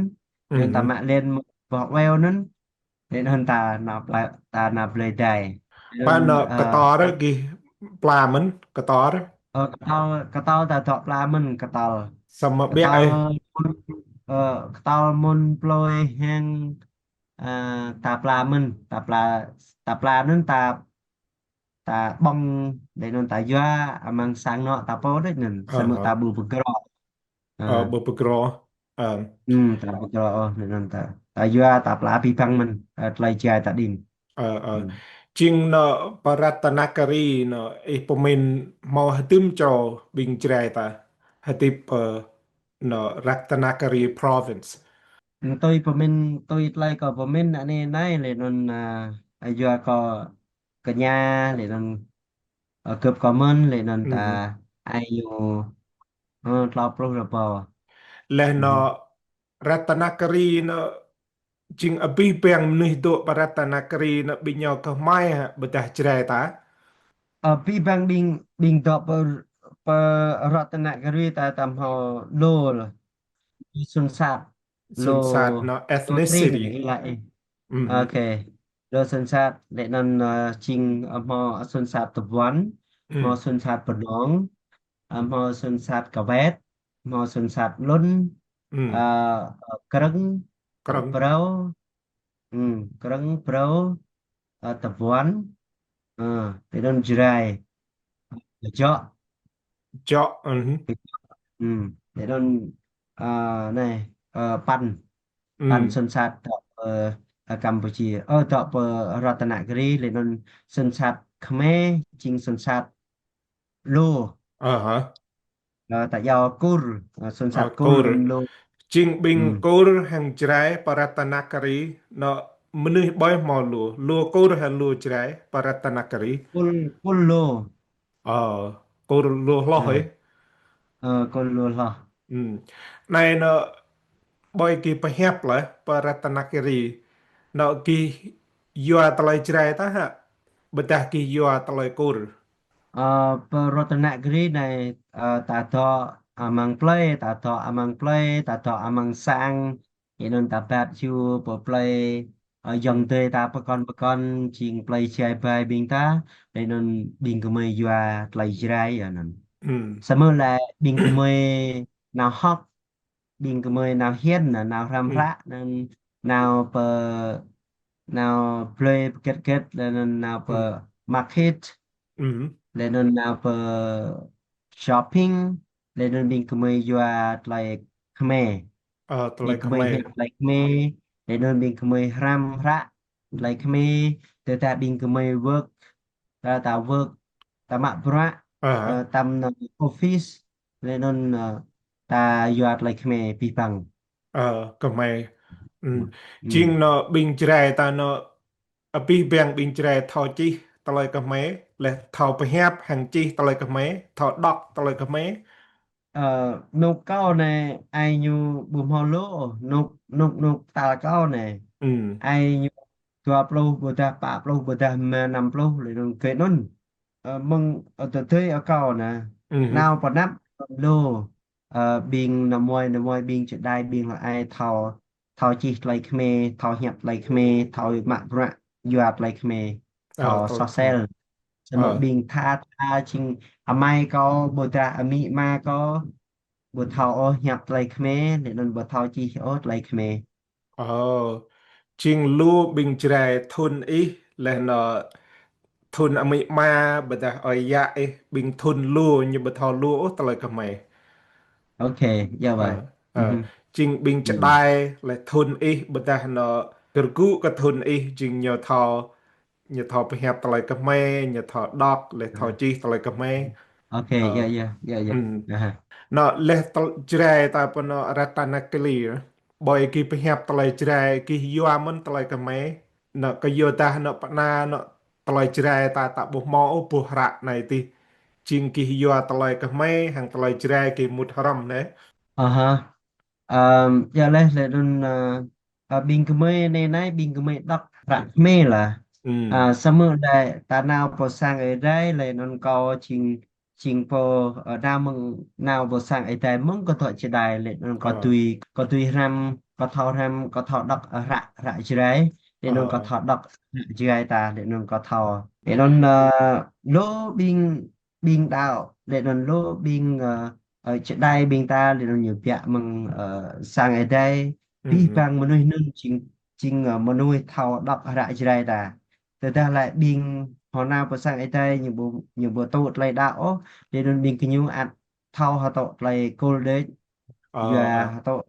lĕ anŭn ta mă lĕ mơ̆ng boh weo anŭn, lĕ anŭn ta nao pla, ta nao blơi dai. Lĕ anŭn, ơ, kơtor gih pla mơ̆n, kơtor. Ơ, kơtor, kơtor ta dŏ pla mơ̆n, kơtor. Samơ̆ ƀiă kơtor ih. Mơ̆n, ơ, kơtor mơ̆n plơi hăng, ơ, ta pla mơ̆n, ta pla, ta pla anŭn ta, ta ƀơ̆ng, lĕ anŭn ta yua, amăng sang anŏ ta pô đôč anŭn, samơ̆ ta ƀu pơgrô. Ơ, ƀu pơgrô. Ơ. Hmm, ta pơgrô ôh, lĕ anŭn ta, ta yua, ta pla abih bang mơ̆n, ơ, tơlơi jai ta đing. Ơ, ơ. Hmm. Jing anŏ pơ Ratnagiri anŏ, ih pơmĭn hmâo hơdôm čô ƀing Jrai ta hơdip pơ anŏ Ratnagiri province. Hmm, tui pơmĭn, tui tơlơi kâo pơmĭn anai anai lĕ anŭn, ơ, yua kâo kơ ñu lĕ anŭn, ơ, gơ̆p kâo mơ̆n lĕ anŭn ta ai ñu, ơ, klâo pluh rơbâo. Lĕ anŏ Ratnagiri anŏ jing abih bang mơnuih dŏ pơ Ratnagiri anŏ ƀing ñu gơmơi hă ƀôdah Jrai ta? Abih bang ƀing, ƀing dŏ pơ, pơ Ratnagiri ta, ta hmâo lu, lu sŭn sat. Sŭn sat, lu, anŏ lu ethnicity. Tring, ih laĭ. Mhm. Ok. Lu sŭn sat, lĕ anŭn, ơ, jing, ơ, hmâo sŭn sat Tơbuăn, hmâo sŭn sat Bơnông, ơ, hmâo sŭn sat Kawet, hmâo sŭn sat Lŭn, ơ, ơ, Krơ̆ng, Krơ̆ng. Brâo, hmm, Krơ̆ng, Brâo, ơ, Tơbuăn, ơ, lĕ anŭn Jrai, Jŏk. Jŏk, mhm. Hmm, lĕ anŭn, ơ, anai, ơ, păn. Păn sŭn sat dŏ pơ, ơ, Campuchia. Ơ, dŏ pơ Ratnagiri, lĕ anŭn sŭn sat Khmer, jing sŭn sat lu. Ơ, ta iâu Kur, ơ, sŭn sat Kur, Kur. Lu. Jing ƀing Kur hăng Jrai pơ Ratnagiri, anŏ mơnuih ƀơi hmâo lu, lu Kur hă lu Jrai pơ Ratnagiri? Kur, Kur lu. Ơ, Kur lu hloh ih. Ơ, Kur lu hloh. Hmm. Anai anŏ ƀơi gih pơhiăp laih pơ Ratnagiri, anŏ gih yua tơlơi Jrai ta hă, ƀôdah gih yua tơlơi Kur? Ơ, pơ Ratnagiri anai, ơ, ta dŏ amăng plơi, ta dŏ amăng plơi, ta dŏ amăng sang, lĕ anŭn ta ƀat hyu pơ plơi, ơ, ayŏng adơi ta pơkŏn pơkŏn jing plơi Jrai ƀai ƀing ta, lĕ anŭn ƀing gơmơi yua tơlơi Jrai yơh anŭn. Hmm. Samơ̆ lĕ ƀing gơmơi nao hơ̆k, ƀing gơmơi nao hiên, nao, nao hrăm hră, anŭn nao pơ, nao blơi pơkĕt kĕt, lĕ anŭn nao pơ market, lĕ anŭn nao pơ shopping, lĕ anŭn ƀing gơmơi yua tơlơi Khmer. Ơ, tơlơi Khmer. Ƀing gơmơi hiăp tơlơi Khmer, lĕ anŭn ƀing gơmơi hrăm hră tơlơi Khmer, tơdah ƀing gơmơi work, ta, ta work, ta mă bruă, ơ, tăm anŭn office, lĕ anŭn, ơ, ta yua tơlơi Khmer abih bang. Ơ, Khmer. Hmm. Hmm. Jing anŏ ƀing Jrai ta anŏ, abih bang ƀing Jrai thâo čih tơlơi Khmer, laih thâo pơhiăp hăng čih tơlơi Khmer, thâo đŏk tơlơi Khmer. Ơ, rơnŭk kâo anai ai ñu ƀu hmâo lu, rơnŭk, rơnŭk, rơnŭk tal kâo anai. Hmm. Ai ñu dua pluh ƀôdah pă pluh ƀôdah rơma năm pluh lĕ anŭn gĕ anŭn. Ơ, mơ̆ng, ơ, tơdơi ơ kâo anai. Mhm. Nao pơ anăp lu, ơ, ƀing nao muai, nao muai ƀing čơđai ƀing lăi ai thâo, thâo čih tơlơi Khmer, thâo hiăp tơlơi Khmer, thâo mă bruă yua tơlơi Khmer, ơ, thâo tơlơi Khmer. Soh sel. Samơ̆ ƀing tha tha jing amai kâo, ƀôdah amĭ ama kâo, ƀu thâo ôh hiăp tơlơi Khmer, lĕ anŭn ƀu thâo čih ôh tơlơi Khmer. Ơ, jing lu ƀing Jrai thŭn ih, laih anŏ thŭn amĭ ama, ƀôdah ơi yă ih, ƀing thŭn lu ñu ƀu thâo lu ôh tơlơi Khmer. Ok, ya ba. Ơ, ơ, jing ƀing čơđai, laih thŭn ih, ƀôdah anŏ gơgŭ kơ thŭn ih, jing ñu thâo, ñu thâo pơhiăp tơlơi Khmer, ñu thâo đŏk, laih thâo čih tơlơi Khmer. Ok, ya, ya, ya, ya. Hmm. Anŏ laih tơl-, Jrai ta pơ anŏ Ratnagiri, ƀơi gih pơhiăp tơlơi Jrai, gih yua mơ̆n tơlơi Khmer. Anŏ kơ yua dah anŏ pơ anai anŏ tơlơi Jrai ta, ta ƀu hmâo ôh boh hră anai tih. Jing gih yua tơlơi kơmơi, hăng tơlơi Jrai gih mŭt hrŏm anai. Aha. Ơ, yua laih lĕ anŭn, ơ, ơ, ƀing gơmơi anai anai, ƀing gơmơi đŏk hră kơmơi lah. Ơ, samơ̆ đơi ta nao pơ sang Ơi Adai lĕ anŭn kâo jing, jing pô, ơ, nao mơ̆ng, nao pơ sang Ơi Adai mơ̆ng kâo dŏ čơđai lĕ anŭn kâo tui, kâo tui hrăm, kâo thâo hrăm, kâo thâo đŏk, ơ, hră, hră Jrai. Lĕ anŭn kâo thâo đŏk hră Jrai ta, lĕ anŭn kâo thâo. Lĕ anŭn, ơ, lu ƀing ƀing đaŏ, lĕ anŭn lu ƀing, ơ, ơ, čơđai ƀing ta, lĕ anŭn ñu biă mơ̆ng, ơ, sang Ơi Adai, abih bang mơnuih anŭn jing, jing, ơ, mơnuih thâo đŏk hră Jrai ta. Tơdah lĕ ƀing hơnao pơ sang Ơi Adai ñu ƀu, ñu ƀu tŭ tơlơi đaŏ ôh, lĕ anŭn ƀing gơñu ăt thâo hơtŏ tơlơi kôl đôč, yua hơtŏ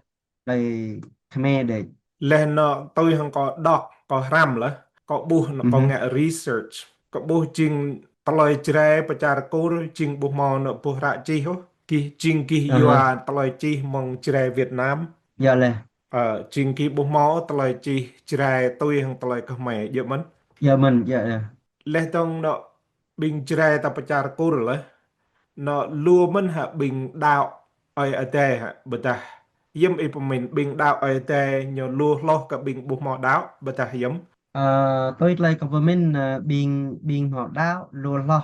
tơlơi kơmơi đôč. Laih anŭn tui hăng kâo đŏk, kâo hrăm lah, kâo ƀuh anŭn kâo ngă research. Kâo ƀuh jing tơlơi Jrai pơ čar Kur, jing ƀu hmâo anŭn boh hră čih ôh. Gih, jing gih yua tơlơi čih mơ̆ng Jrai Việt Nam. Yua laih. Ơ, jing gih ƀu hmâo tơlơi čih Jrai tui hăng tơlơi kơmơi, yơh mơ̆n. Yơh mơ̆n, yơh, yơh. Laih dơ̆ng anŭn ƀing Jrai ta pơ čar Kur lah. Anŭn lu mơ̆n hă ƀing đaŏ Ơi Adai hă, ƀôdah hiư̆m ih pơmĭn ƀing đaŏ Ơi Adai ñu lu hloh kơ ƀing ƀu hmâo đaŏ, ƀôdah hiư̆m? Ơ, tui tơlơi kâo pơmĭn, ơ, ƀing, ƀing hmâo đaŏ lu hloh.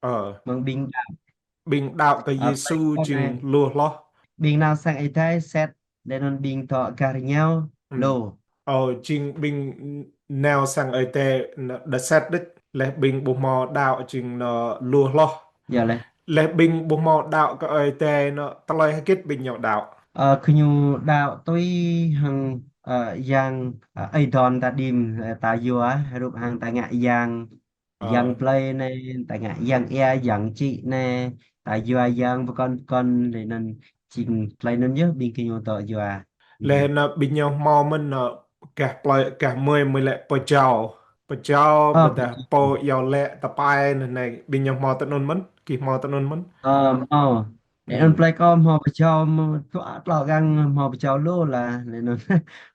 Ơ. Mơ̆ng ƀing đaŏ. Ƀing đaŏ kơ Yêsu jing lu hloh. Ƀing nao sang Ơi Adai sĭt, lĕ anŭn ƀing dŏ gah rơngiao lu. Ơ, jing ƀing nao sang Ơi Adai anŭn đa sĭt đôč, laih ƀing ƀu hmâo đaŏ jing anŭn lu hloh. Yua laih. Laih ƀing ƀu hmâo đaŏ kơ Ơi Adai anŭn tơlơi hơgĕt ƀing ñu đaŏ? Ơ, gơñu đaŏ tui hăng, ơ, yang, ơ, ơi adon ta đĭm, ơ, ta yua, hrup hăng ta ngă yang, yang plơi anai, ta ngă yang ia, yang čư̆ anai, ta yua yang pơkŏn pơkŏn, lĕ anŭn jing tơlơi anŭn yơh ƀing gơñu dŏ yua. Laih anŭn ƀing ñu hmâo mơ̆n anŭn gah plơi, gah mơi mơi lĕ pơjâo. Pơjâo, ƀôdah pô iâu laĭ tơpai anŭn anai, ƀing ñu hmâo tui anŭn mơ̆n, gih hmâo tui anŭn mơ̆n? Ơ, hmâo. Lĕ anŭn plơi kâo hmâo pơjâo, hmâo dua tlâo gang hmâo pơjâo lu lah, lĕ anŭn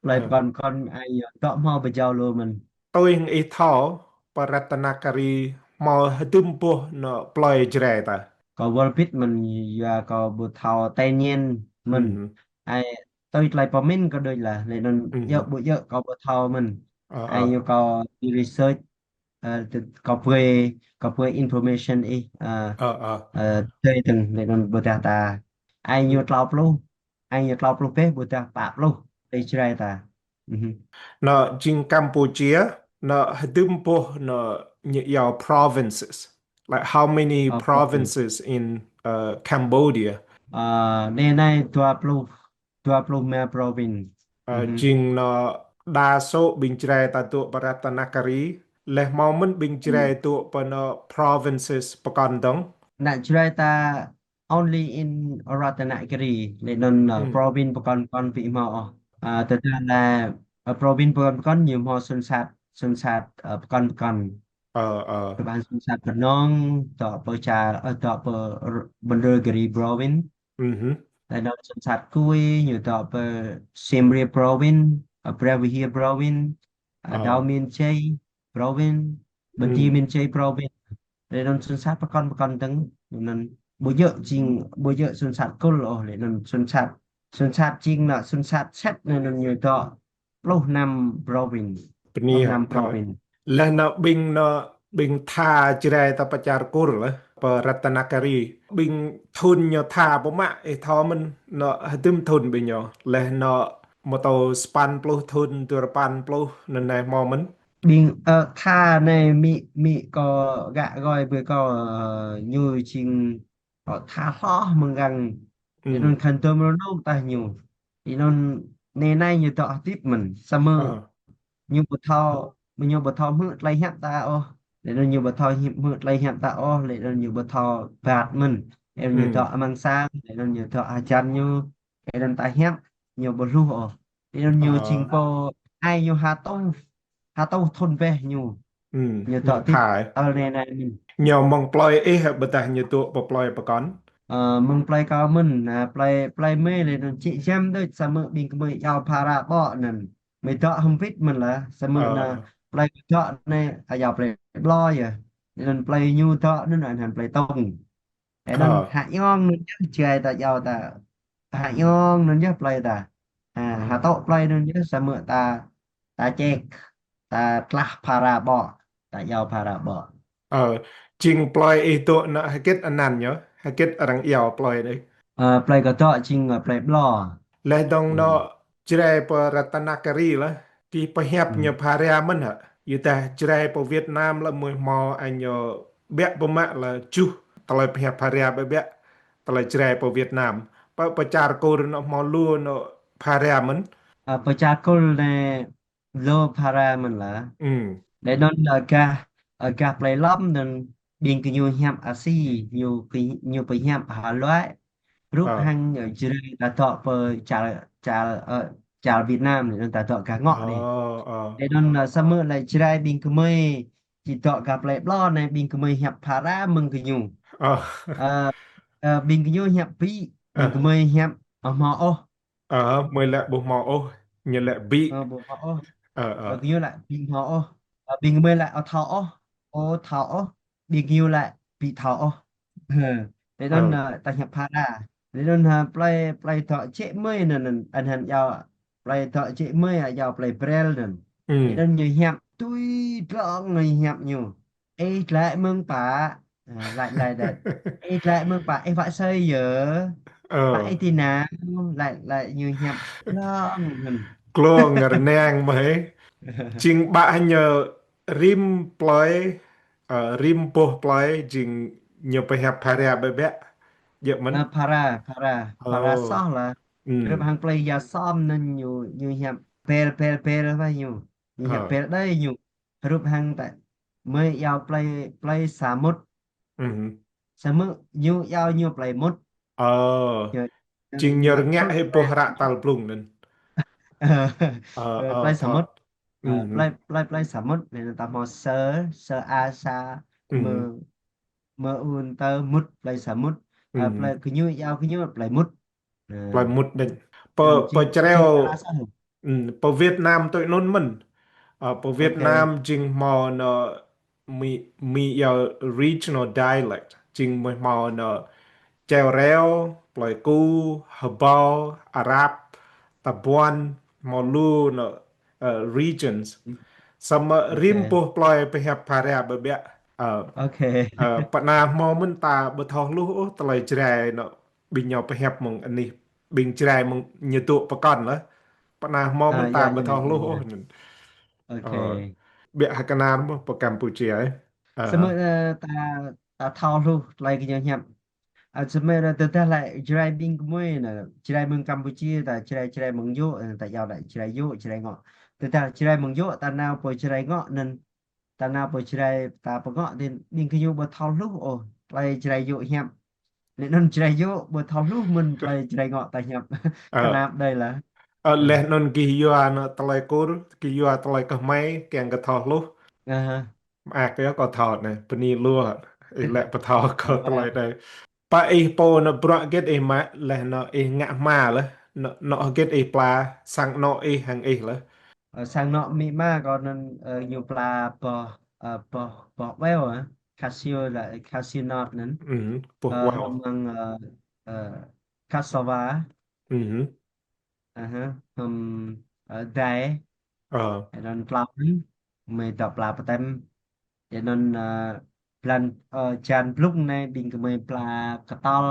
plơi pơkŏn pơkŏn ai ñu dŏ hmâo pơjâo lu mơ̆n. Tui hăng ih thâo, pơ Ratanakāri hmâo hơdôm boh anŭn plơi Jrai ta? Kâo wơr bĭt mơ̆n, yua kâo ƀu thâo tơñen mơ̆n. Ai, tui tơlơi pơmĭn kâo đôč lah, lĕ anŭn yơh ƀu yơh kâo ƀu thâo mơ̆n. Ai ñu kâo đi research, ơ, kâo pơhiăp, kâo pơhiăp information ih, ơ, ơ, tui tơ̆ng, lĕ anŭn ƀôdah ta. Ai ñu tlâo pluh, ai ñu tlâo pluh pĕ ƀôdah pă pluh, tơlơi Jrai ta. Anŭn jing Campuchia, anŭn hơdôm boh anŭn ñu iâu provinces. Like how many provinces in, uh, Cambodia? Ơ, anai anai dua pluh, dua pluh rơma province. Ơ, jing anŭn đa số ƀing Jrai ta dŏ pơ Ratanakāri, laih hmâo mơ̆n ƀing Jrai dŏ pơ anŭn provinces pơkŏn dơ̆ng? Ană Jrai ta only in Ratanakāri, lĕ anŭn, ơ, province pơkŏn pơkŏn ƀu hmâo ôh. Ơ, tơdah lĕ, ơ, province pơkŏn pơkŏn ñu hmâo sŭn sat, sŭn sat, ơ, pơkŏn pơkŏn. Ơ, ơ. Kơ ƀing sŭn sat Bơnông, dŏ pơ čar, ơ, dŏ pơ Bơnrơgri province. Lĕ anŭn sŭn sat Kui, ñu dŏ pơ Siem Reap province, ơ, Prebihia province, ơ, Đao Miên Chai province, Bơnti Miên Chai province. Lĕ anŭn sŭn sat pơkŏn pơkŏn dơ̆ng, lĕ anŭn ƀu djơ̆ jing, ƀu djơ̆ sŭn sat kul ôh, lĕ anŭn sŭn sat, sŭn sat jing anŭn sŭn sat sat, lĕ anŭn ñu dŏ pluh năm province. Pluh năm province. Laih anŭn ƀing anŭn ƀing tha Jrai ta pơ čar Kur lah, pơ Ratanakāri. Ƀing thun ñu tha pơmă ih thâo mơ̆n, anŭn hơdôm thun ƀing ñu. Laih anŭn mơ̆ tơ̆ sapăn pluh thun, dua rơpăn pluh, anŭn anai hmâo mơ̆n? Ƀing, ơ, tha anai mĭ, mĭ kâo gak gơi ƀơi kâo, ơ, ñu jing, ơ, tha hloh mơ̆ng gang. Lĕ anŭn khăn tơm rơnŭk tah ñu. Lĕ anŭn anai anai ñu dŏ hơdip mơ̆n. Samơ̆ ñu ƀu thâo, ñu ƀu thâo hmư̆ tơlơi hiăp ta ôh. Lĕ anŭn ñu ƀu thâo hmư̆ tơlơi hiăp ta ôh, lĕ anŭn ñu ƀu thâo bat mơ̆n. Lĕ anŭn ñu dŏ amăng sang, lĕ anŭn ñu dŏ hơjăn ñu, lĕ anŭn ta hiăp ñu ƀu hluh ôh. Lĕ anŭn ñu jing pô ai ñu ha tuh, ha tuh thun bĕ ñu. Ñu dŏ hơdip tơl anai anai mơ̆n. Ñu mơ̆ng plơi ih ƀôdah ñu dŏ pơ plơi pơkŏn? Ơ, mơ̆ng plơi kâo mơ̆n, ơ, plơi, plơi mơi lĕ anŭn čĭ jăm đôč samơ̆ ƀing gơmơi iâu phara ƀô̆ anŭn. Mơi dŏ hơmbĭt mơ̆n lah, samơ̆ anŭn plơi dŏ anai, ơ, iâu plơi Blô yơh. Lĕ anŭn plơi ñu dŏ anŭn, anŭn plơi Tông. Ơ, anŭn Hơyong anŭn yơh Jrai ta iâu ta. Hơyong anŭn yơh plơi ta. Ha, Hơtŏ plơi anŭn yơh samơ̆ ta, ta ček, ta tlah phara ƀô̆, ta iâu phara ƀô̆. Ơ, jing plơi ih dŏ anŭn hơget anăn ñu, hơget arăng iâu plơi anai? Ơ, plơi kâo dŏ jing, ơ, plơi Ƀlŏ. Laih dơ̆ng anŭn Jrai pơ Ratanakiri lah, gih pơhiăp ñu phara mơ̆n hă? Yua dah Jrai pơ Việt Nam lah mơ̆ hmâo añ ñu ƀiă pơmă lah juh tơlơi pơhiăp phara ƀiă ƀiă, tơlơi Jrai pơ Việt Nam. Pơ, pơ čar Kur anŭn hmâo lu anŭn phara mơ̆n? Ơ, pơ čar Kur anai lu phara mơ̆n lah. Đe anŭn ơ gah, ơ gah plơi Lŏm anŭn ƀing gơñu hiăp Asi, ñu pơ-, ñu pơhiăp Hà Nội. Rup hăng, ơ, Jrai ta dŏ pơ čar, čar, ơ, čar Việt Nam, đe anŭn ta dŏ gah ngŏ anai. Đe anŭn, ơ, samơ̆ lĕ Jrai ƀing gơmơi či dŏ gah plơi Ƀlŏ anai ƀing gơmơi hiăp phara mơ̆ng gơñu. Ơ, ơ, ƀing gơñu hiăp ƀĭ, ƀing gơmơi hiăp, ơ, hmâo ôh. Ơ, mơi lĕ ƀu hmâo ôh, ñu lĕ ƀĭ. Ơ, ƀu hmâo ôh. Ơ, ơ. Ơ, gơñu lĕ ƀĭ hmâo ôh. Ơ, ƀing gơmơi lĕ ơ thâo ôh. Ơ thâo ôh. Ƀing gơñu lĕ ƀĭ thâo ôh. Ơ, đe anŭn, ơ, ta hiăp phara. Đe anŭn, ơ, plơi, plơi dŏ čĕ mơi anŭn, anŭn, anŭn hăn iâu, plơi dŏ čĕ mơi, ơ, iâu plơi Brel anŭn. Đe anŭn ñu hiăp tui dlông ñu hiăp ñu. Ih glaĭ mơ̆ng pă, ơ, laĭ, laĭ đĕt. Ih glaĭ mơ̆ng pă, ih wă asơi yơh. Pă ih ti nao, laĭ, laĭ ñu hiăp glông anŭn. Glông ngă rơnang mơ̆ hĕ. Jing ƀă hăng ñu rĭm plơi, ơ, rĭm boh plơi jing ñu pơhiăp phara ƀiă ƀiă. Djơ̆ mơ̆n. Ơ, phara, phara, phara soh lah. Rup hăng plơi Ia Som anŭn ñu, ñu hiăp Bel, Bel, Bel wă ñu. Ñu hiăp Bel đơi ñu. Rup hăng ta mơi iâu plơi, plơi Samŭt. Samơ̆ ñu iâu ñu plơi Mŭt. Ơ. Jing ñu rơngiă hĭ boh hră tal blung anŭn. Ơ, ơ, plơi Samŭt. Ơ, plơi, plơi, plơi Samŭt. Anai anŭn ta hmâo Sơ, Sơ A Sa, Mơ, Mơ Un Tơ Mŭt, plơi Samŭt. Ơ, plơi gơñu iâu gơñu plơi Mŭt. Plơi Mŭt anai. Pơ, pơ Jrai, pơ Việt Nam tui anŭn mơ̆n. Ơ, pơ Việt Nam jing hmâo anŭn mơi, mơi iâu regional dialect. Jing mơi hmâo anŭn Cheo Reo, plơi Ku, Hơbâo, Arap, Tabuan, hmâo lu anŭn, ơ, regions. Samơ̆ rĭm boh plơi pơhiăp phara ƀiă ƀiă. Ơ, ơ, pơ anai hmâo mơ̆n ta ƀu thâo hluh ôh tơlơi Jrai anŭn ƀing ñu pơhiăp mơ̆ng anih, ƀing Jrai mơ̆ng ñu dŏ pơkŏn lah. Pơ anai hmâo mơ̆n ta ƀu thâo hluh ôh anŭn. Ơ, ƀiă hơkơnar mơ̆ pơ Campuchia, ơ. Samơ̆, ơ, ta, ta thâo hluh tơlơi gơñu hiăp. Ơ, samơ̆ tơdah lĕ Jrai ƀing gơmơi anŭn, Jrai mơ̆ng Campuchia, ta Jrai, Jrai mơ̆ng yŏ, ta iâu lĕ Jrai yŏ, Jrai ngŏ. Tơdah Jrai mơ̆ng yŏ, ta nao pơ Jrai ngŏ anŭn, ta nao pơ Jrai ta pơngŏ đe, ƀing gơñu ƀu thâo hluh ôh tơlơi Jrai yŏ hiăp. Lĕ anŭn Jrai yŏ ƀu thâo hluh mơ̆n tơlơi Jrai ngŏ ta hiăp. Ơ. Kơnap đơi lah. Ơ, laih anŭn gih yua anŭn tơlơi Kur, gih yua tơlơi Khmer, kiăng kơ thâo hluh. Mơak yơh kâo thâo anai, bơni lu, ih lĕ pơthâo kâo tơlơi anai. Pă ih pô anŭn bruă hơget ih mă, laih anŭn ih ngă hma lah, anŭn, anŭn hơget ih pla, sang anŏ ih hăng ih lah. Ơ, sang anŏ amĭ ama kâo anŭn, ơ, ñu pla boh, ơ, boh, boh weo, ơ, cashew lah, cashew nut anŭn. Boh weo. Ơ, mơ̆ng, ơ, ơ, cassava. Aha, hăm, ơ, dai. Ơ. Đe anŭn plao anŭn, mơi dŏ pla pơtăm. Đe anŭn, ơ, blan, ơ, jan blung anai, ƀing gơmơi pla kơtol,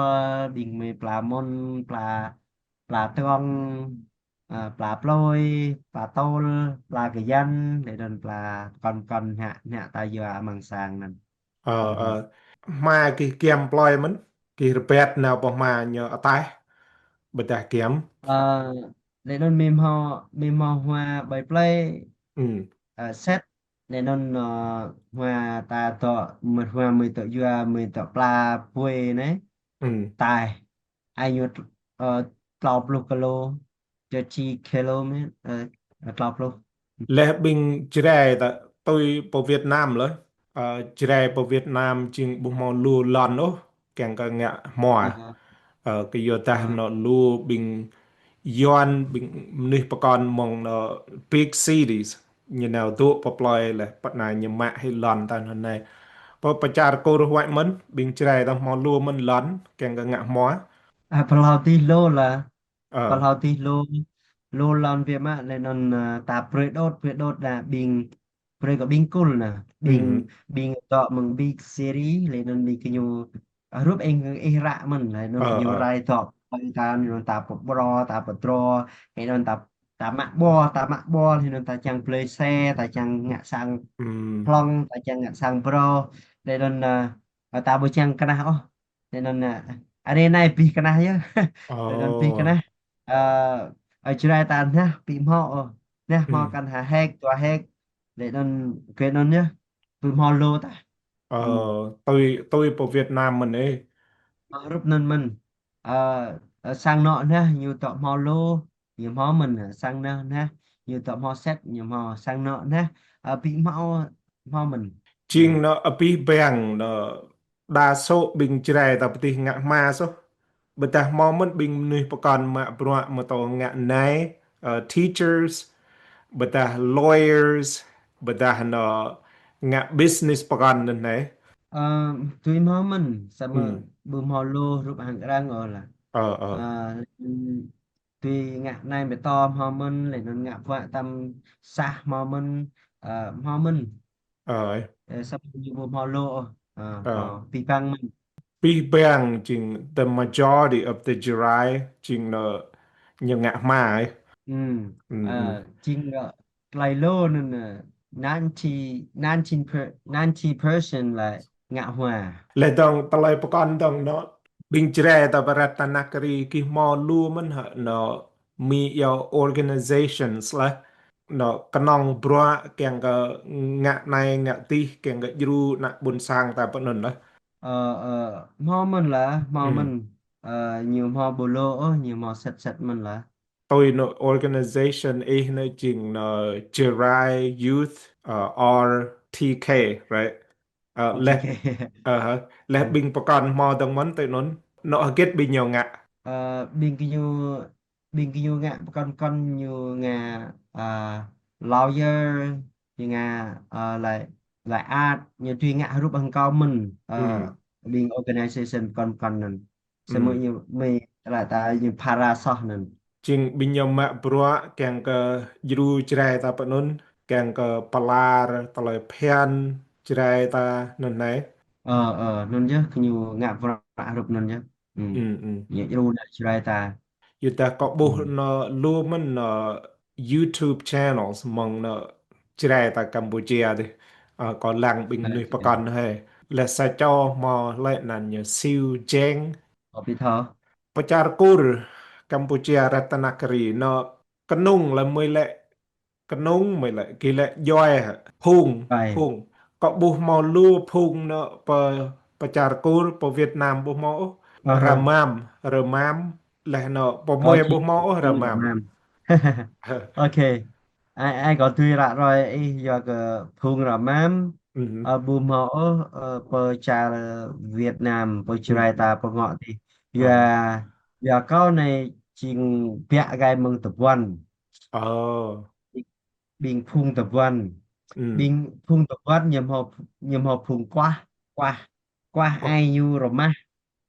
ƀing gơmơi pla mŭn, pla, pla tơng, ơ, pla plơi, pla tôl, pla kơyan, đe anŭn pla kŏn kŏn hă, hă ta yua amăng sang anŭn. Ơ, ơ. Hma gih giăm plơi mơ̆n, gih rơbat nao pơ hma ñu ataih, ƀôdah giăm. Ơ, đe anŭn mơi hmâo, mơi hmâo hma ƀơi plơi, ơ, set, đe anŭn, ơ, hma ta dŏ, mơ̆ hma mơi dŏ yua, mơi dŏ pla bue anai. Ataih. Añu, ơ, klâo pluh kilo, čô či kilo mơ̆n, ơ, klâo pluh. Laih ƀing Jrai ta tui pơ Việt Nam lah, ơ, Jrai pơ Việt Nam jing ƀu hmâo lu lŏn ôh, kiăng kơ ngă hmua. Ơ, kơ yua dah anŭn lu ƀing Yuan, ƀing mơnuih pơkŏn mơ̆ng anŭn big cities, ñu nao dŏ pơ plơi laih, pơ anai ñu mă hĭ lŏn ta anŭn anai. Pơ, pơ čar Kur huai mơ̆n, ƀing Jrai ta hmâo lu mơ̆n lŏn, kiăng kơ ngă hmua. À, pơ hlâo dih lu lah. Pơ hlâo dih lu, lu lŏn biă mă, lĕ anŭn, à, ta brơi đôč, brơi đôč đa ƀing, brơi kơ ƀing Kur anai. Ƀing, ƀing dŏ mơ̆ng big city, lĕ anŭn ƀing gơñu, à, hrup ih, ih ră mơ̆n, lĕ anŭn gơñu rai dŏ, ƀing ta, lĕ anŭn ta pơbro, ta pơdro, lĕ anŭn ta, ta mă ƀô̆, ta mă ƀô̆, lĕ anŭn ta čang blơi xe, ta čang ngă sang hlŏng, ta čang ngă sang brô, lĕ anŭn, à, ta ƀu čang kơnah ôh. Lĕ anŭn, à, anai anai bih kơnah yơh. Lĕ anŭn bih kơnah. Ơ, ơ, Jrai ta nah ƀu hmâo ôh. Nah hmâo kăn ha héc, dua héc. Lĕ anŭn, kơ anŭn yơh. Ƀu hmâo lu tah. Ơ, tui, tui pơ Việt Nam mơ̆n ê. Ơ, hrup anŭn mơ̆n. Ơ, ơ, sang anŏ nah ñu dŏ hmâo lu. Ñu hmâo mơ̆n, sang anŏ nah, ñu dŏ hmâo set, ñu hmâo sang anŏ nah, ơ, ƀu hmâo, hmâo mơ̆n. Jing anŏ abih bang anŏ đa số ƀing Jrai ta pơtih ngă hmua soh. Ƀôdah hmâo mơ̆n ƀing mơnuih pơkŏn mă bruă mơtô ngă nai, ơ, teachers, ƀôdah lawyers, ƀôdah anŏ ngă business pơkŏn anŭn anai. Ơ, tui hmâo mơ̆n, samơ̆ ƀu hmâo lu hrup hăng arăng ôh lah. Ơ, ơ. Ơ, tui ngă anai ƀu tŏ hmâo mơ̆n, lĕ anŭn ngă bruă tăm sah hmâo mơ̆n, ơ, hmâo mơ̆n. Ơ, samơ̆ ñu ƀu hmâo lu ôh, ơ, ơ, abih bang mơ̆n. Abih bang jing the majority of the Jrai jing anŏ ñu ngă hmua ê. Ơ, jing anŏ tơlơi lu anŭn, ơ, ninety, ninety per-, ninety percent lah ngă hmua. Lĕ dong tơlơi pơkŏn dong anŏ ƀing Jrai ta pơ Ratanakiri gih hmâo lu mơ̆n hă anŏ mĭn yua organizations lah anŏ kơnơ̆ng bruă kiăng kơ ngă anai ngă adih kiăng kơ djru ană ƀôn sang ta pơ anŭn lah. Ơ, ơ, hmâo mơ̆n lah, hmâo mơ̆n. Ơ, ñu hmâo ƀu lu ôh, ñu hmâo set set mơ̆n lah. Tui anŏ organization ih anai jing anŏ Jrai Youth, ơ, R T K, right? Ơ, lĕ, ơ, lĕ ƀing pơkŏn hmâo dong mơ̆n tui anŭn, anŏ hơget ƀing ñu ngă. Ơ, ƀing gơñu, ƀing gơñu ngă pơkŏn pơkŏn ñu ngă, ơ, lawyer, ñu ngă, ơ, lĕ, lĕ art, ñu tui ngă hrup hăng kâo mơ̆n, ơ, ƀing organization pơkŏn pơkŏn anŭn. Samơ̆ ñu mơ̆ tơlơi ta ñu phara soh anŭn. Jing ƀing ñu mă bruă kiăng kơ djru Jrai ta pơ anŭn, kiăng kơ pơlar tơlơi phiăn Jrai ta anŭn anai. Ơ, ơ, anŭn yơh, gơñu ngă bruă hrup anŭn yơh. Ñu djru ană Jrai ta. Yua dah kâo ƀuh anŏ lu mơ̆n anŏ YouTube channels mơ̆ng anŏ Jrai ta Campuchia dih. Ơ, kâo lăng ƀing mơnuih pơkŏn hơi. Lĕ sa čô hmâo lĕ anăn ñu Siu Jeng. Ơ, ƀu thâo. Pơ čar Kur, Campuchia, Ratanakiri, anŏ kơnung lĕ mơi lĕ kơnung mơi lĕ gih lĕ djuai hă? Phung, phung. Kâo ƀuh hmâo lu phung anŏ pơ, pơ čar Kur, pơ Việt Nam ƀuh hmâo ôh. Rơmam, rơmam, lĕ anŏ pơ mơi ƀuh hmâo ôh rơmam. Ok. Ai, ai kâo tui ră ruai ih yua kơ phung rơmam, ơ, ƀu hmâo ôh, ơ, pơ čar Việt Nam, pơ Jrai ta pơngŏ dih. Yua, yua kâo anai jing biă gai mơ̆ng tơbuăn. Ơ. Ƀing phung tơbuăn. Ƀing phung tơbuăn ñu hmâo, ñu hmâo phung kuah, kuah, kuah ai ñu rơmah,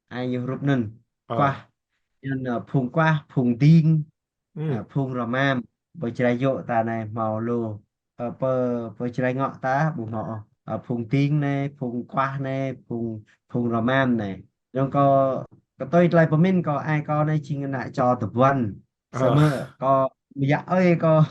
ai ñu hrup anŭn. Kuah, anŭn, ơ, phung kuah, phung ding, ơ, phung rơmam, pơ Jrai yơh ta anai hmâo lu. Ơ, pơ, pơ Jrai ngŏ ta ƀu hmâo ôh. Ơ, phung ding anai, phung kuah anai, phung, phung rơmam anai. Yua kơ, kơ tui tơlơi pơmĭn kâo ai kâo anai jing ană čô tơbuăn. Samơ̆ kâo mơyă ơi kâo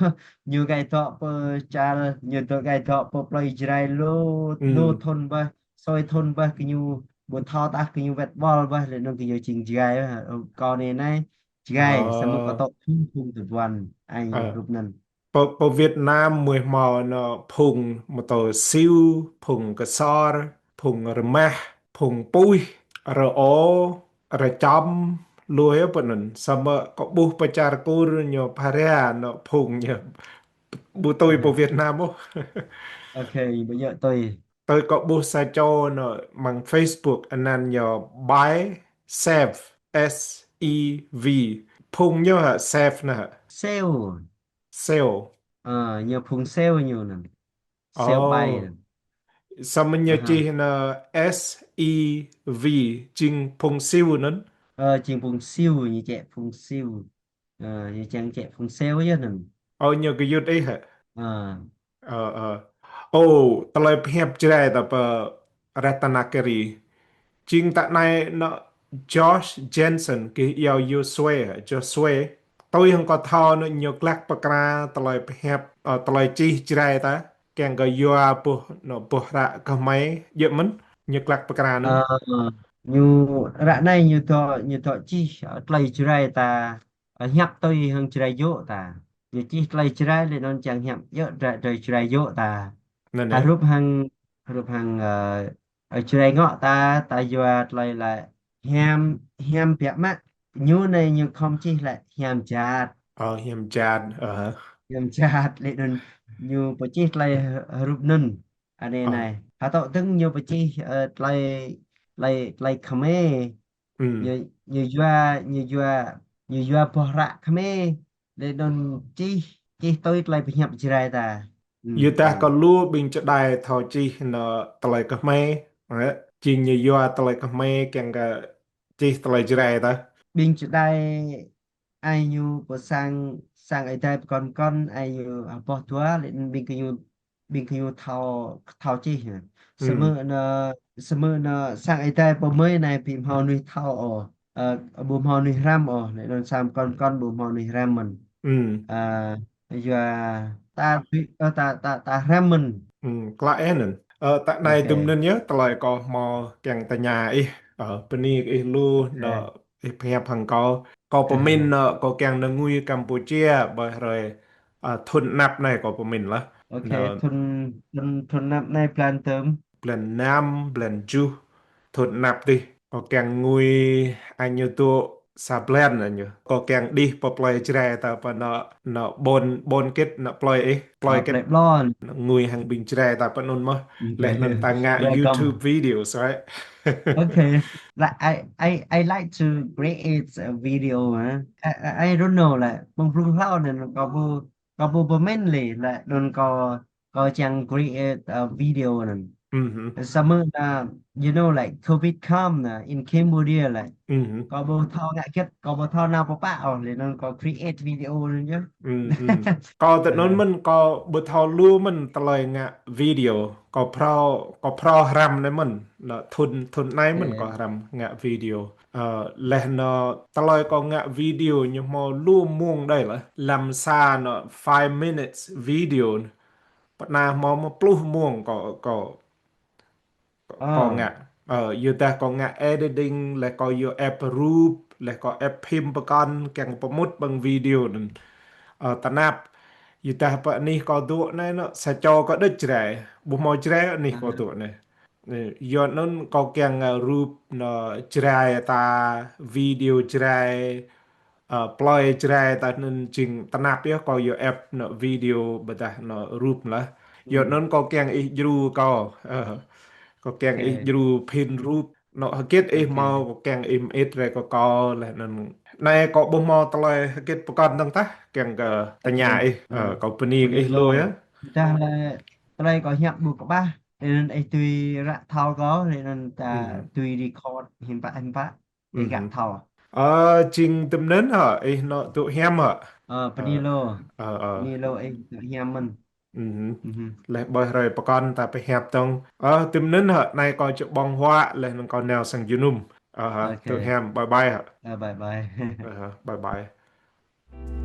ñu gai dŏ pơ čar, ñu dŏ gai dŏ pơ plơi Jrai lu, lu thun ƀơh, sui thun ƀơh gơñu ƀu thâo tah gơñu wĕt ƀol ƀơh lĕ anŭn gơñu jing Jrai ƀơh. Kâo anai anai Jrai, samơ̆ kâo dŏ phung phung tơbuăn, ai hrup anŭn. Pơ, pơ Việt Nam mơi hmâo anŏ phung mơtô Siu, phung Ksor, phung Rơmah, phung Puih, Rơ-ô, Rơčăm, lu yơh pơ anŭn. Samơ̆ kâo ƀuh pơ čar Kur ñu phara anŏ phung ñu ƀu tui pơ Việt Nam ôh. Ok, ƀu djơ̆ tui. Tui kâo ƀuh sa čô anŏ mơ̆ng Facebook anăn ñu Bai Sev, S E V. Phung ñu hă Sev anai hă? Seo. Seo. Ơ, ñu phung Seo ñu anŭn. Seo Bai anŭn. Samơ̆ ñu čih nơ S E V, jing phung siu anŭn. Ơ, jing phung siu, ñu čĕ phung siu. Ơ, ñu čang čĕ phung siu yơh anŭn. Ơ, ñu gơyut ih hă? Ơ. Ơ, ơ. Ơ, tơlơi pơhiăp Jrai ta pơ Ratanakiri. Jing ta anai nơ Josh Jensen, gih iâu Josué, Josué. Tui hăng kâo thâo nơ ñu glăk pơkra tơlơi pơhiăp, ơ, tơlơi čih Jrai ta. Kiăng kơ yua boh, nơ boh hră kơ hmei, djơ̆ mơ̆n, ñu glăk pơkra nơ. Ơ, ñu ră anai ñu dŏ, ñu dŏ čih, ơ, tơlơi Jrai ta, ơ, hiăp tui hăng Jrai yŏ ta. Ñu čih tơlơi Jrai lĕ anŭn čang hiăp djơ̆ tơlơi, tơlơi Jrai yŏ ta. Anŭn hrup hăng, hrup hăng, ơ, ơ, Jrai ngŏ ta, ta yua tơlơi lĕ hiam, hiam biă mă. Ñu anai ñu khŏm čih lĕ hiam jat. Ơ, hiam jat, ơ. Hiam jat lĕ anŭn ñu pơčih tơlơi hrup anŭn. Anai anai. Hơtŏ dơ̆ng ñu pơčih, ơ, tơlơi, tơlơi, tơlơi Khmer. Ñu, ñu yua, ñu yua, ñu yua boh hră Khmer. Lĕ anŭn čih, čih tui tơlơi pơhiăp Jrai ta. Yua dah kơ lu ƀing čơđai thâo čih nơ tơlơi Khmer, ơ, jing ñu yua tơlơi Khmer kiăng kơ čih tơlơi Jrai ta. Ƀing čơđai ai ñu pơ sang, sang ơi adai pơkŏn pơkŏn, ai ñu hơpŏh dua, lĕ ƀing gơñu, ƀing gơñu thâo, thâo čih. Samơ̆ nơ, samơ̆ nơ sang ơi adai pơ mơi anai ƀu hmâo mơnuih thâo ôh. Ơ, ƀu hmâo mơnuih hrăm ôh, lĕ anŭn sang pơkŏn pơkŏn ƀu hmâo mơnuih hrăm mơ̆n. Ơ, yua ta, ơ, ta, ta, ta hrăm mơ̆n. Klă ih anŭn. Ơ, ta anai dŭm anŭn yơh, tơlơi kâo hmâo kiăng tơña ih. Ơ, bơni kơ ih lu, nơ, ih pơhiăp hăng kâo. Kâo pơmĭn nơ, kâo kiăng nơ ngui Campuchia, ƀơi hrơi, ơ, thŭn anăp anai kâo pơmĭn lah. Ơ, thŭn, thŭn, thŭn anăp anai blan tơm. Blan năm, blan tơjuh, thŭn anăp dih. Kâo kiăng ngui añu dŏ sa blan añu. Kâo kiăng đih pơ plơi Jrai ta pơ nơ, nơ ƀôn, ƀôn kĭt nơ plơi ih, plơi kĭt. Ngui hăng ƀing Jrai ta pơ anŭn mơ̆n. Laih anŭn ta ngă YouTube videos, right? Okay. Like, I, I, I like to create a video, huh? I, I, I don't know, like, mơ̆ng blung hlâo anŭn kâo ƀu, kâo ƀu pơmĭn lĕ, like, anŭn kâo, kâo čang create a video anŭn. Samơ̆ nơ, you know, like, covid come nơ, in Cambodia, like, kâo ƀu thâo ngă hơget, kâo ƀu thâo nao pơpă ôh, lĕ anŭn kâo create video anŭn yơh. Kâo tơ anŭn mơ̆n, kâo ƀu thâo lu mơ̆n tơlơi ngă video. Kâo phrâo, kâo phrâo hrăm anai mơ̆n. Nơ thŭn, thŭn anai mơ̆n kâo hrăm ngă video. Ơ, laih nơ tơlơi kâo ngă video ñu hmâo lu mông đơi lah. Lăm sa nơ five minutes video. Pơnah hmâo mơ̆ pluh mông kâo, kâo, kâo ngă. Ơ, yua dah kâo ngă editing, laih kâo yua app rup, laih kâo app phim pơkŏn, kiăng pơmŭt ƀơi video anŭn. Ơ, tơnap. Yua dah pơ anih kâo dŏ anai nơ, sa čô kâo đĕč Jrai. Ƀu hmâo Jrai anih kâo dŏ anai. Ơ, yua anŭn kâo kiăng, ơ, rup nơ Jrai ta, video Jrai, ơ, plơi Jrai ta anŭn jing tơnap yơh kâo yua app nơ video ƀôdah nơ rup lah. Yua anŭn kâo kiăng ih djru kâo. Ơ, kâo kiăng ih djru phim rup. Nơ hơget ih hmâo kâo kiăng ih mĭt rai kơ kâo laih anŭn. Anai kâo ƀu hmâo tơlơi hơget pơkŏn dơ̆ng tah kiăng kơ tơña ih. Ơ, kâo bơni kơ ih lu yơh. Dah lĕ tơlơi kâo hiăp ƀu kơƀah. Lĕ anŭn ih tui ră thâo kâo, lĕ anŭn ta tui record hiư̆m pă hiư̆m pă. Ih gah thâo. Ơ, jing tơm anŭn hă, ih nơ dŏ hiam hă? Ơ, bơni lu. Ơ, ơ. Bơni lu ih dŏ hiam mơ̆n. Laih ƀơi hrơi pơkŏn ta pơhiăp dơ̆ng. Ơ, tơm anŭn hă, anai kâo či ƀơ̆ng huă, laih anŭn kâo nao sang jơnum. Ơ, hă, dŏ hiam, bye bye hă. Ơ, bye bye. Ơ, hă, bye bye.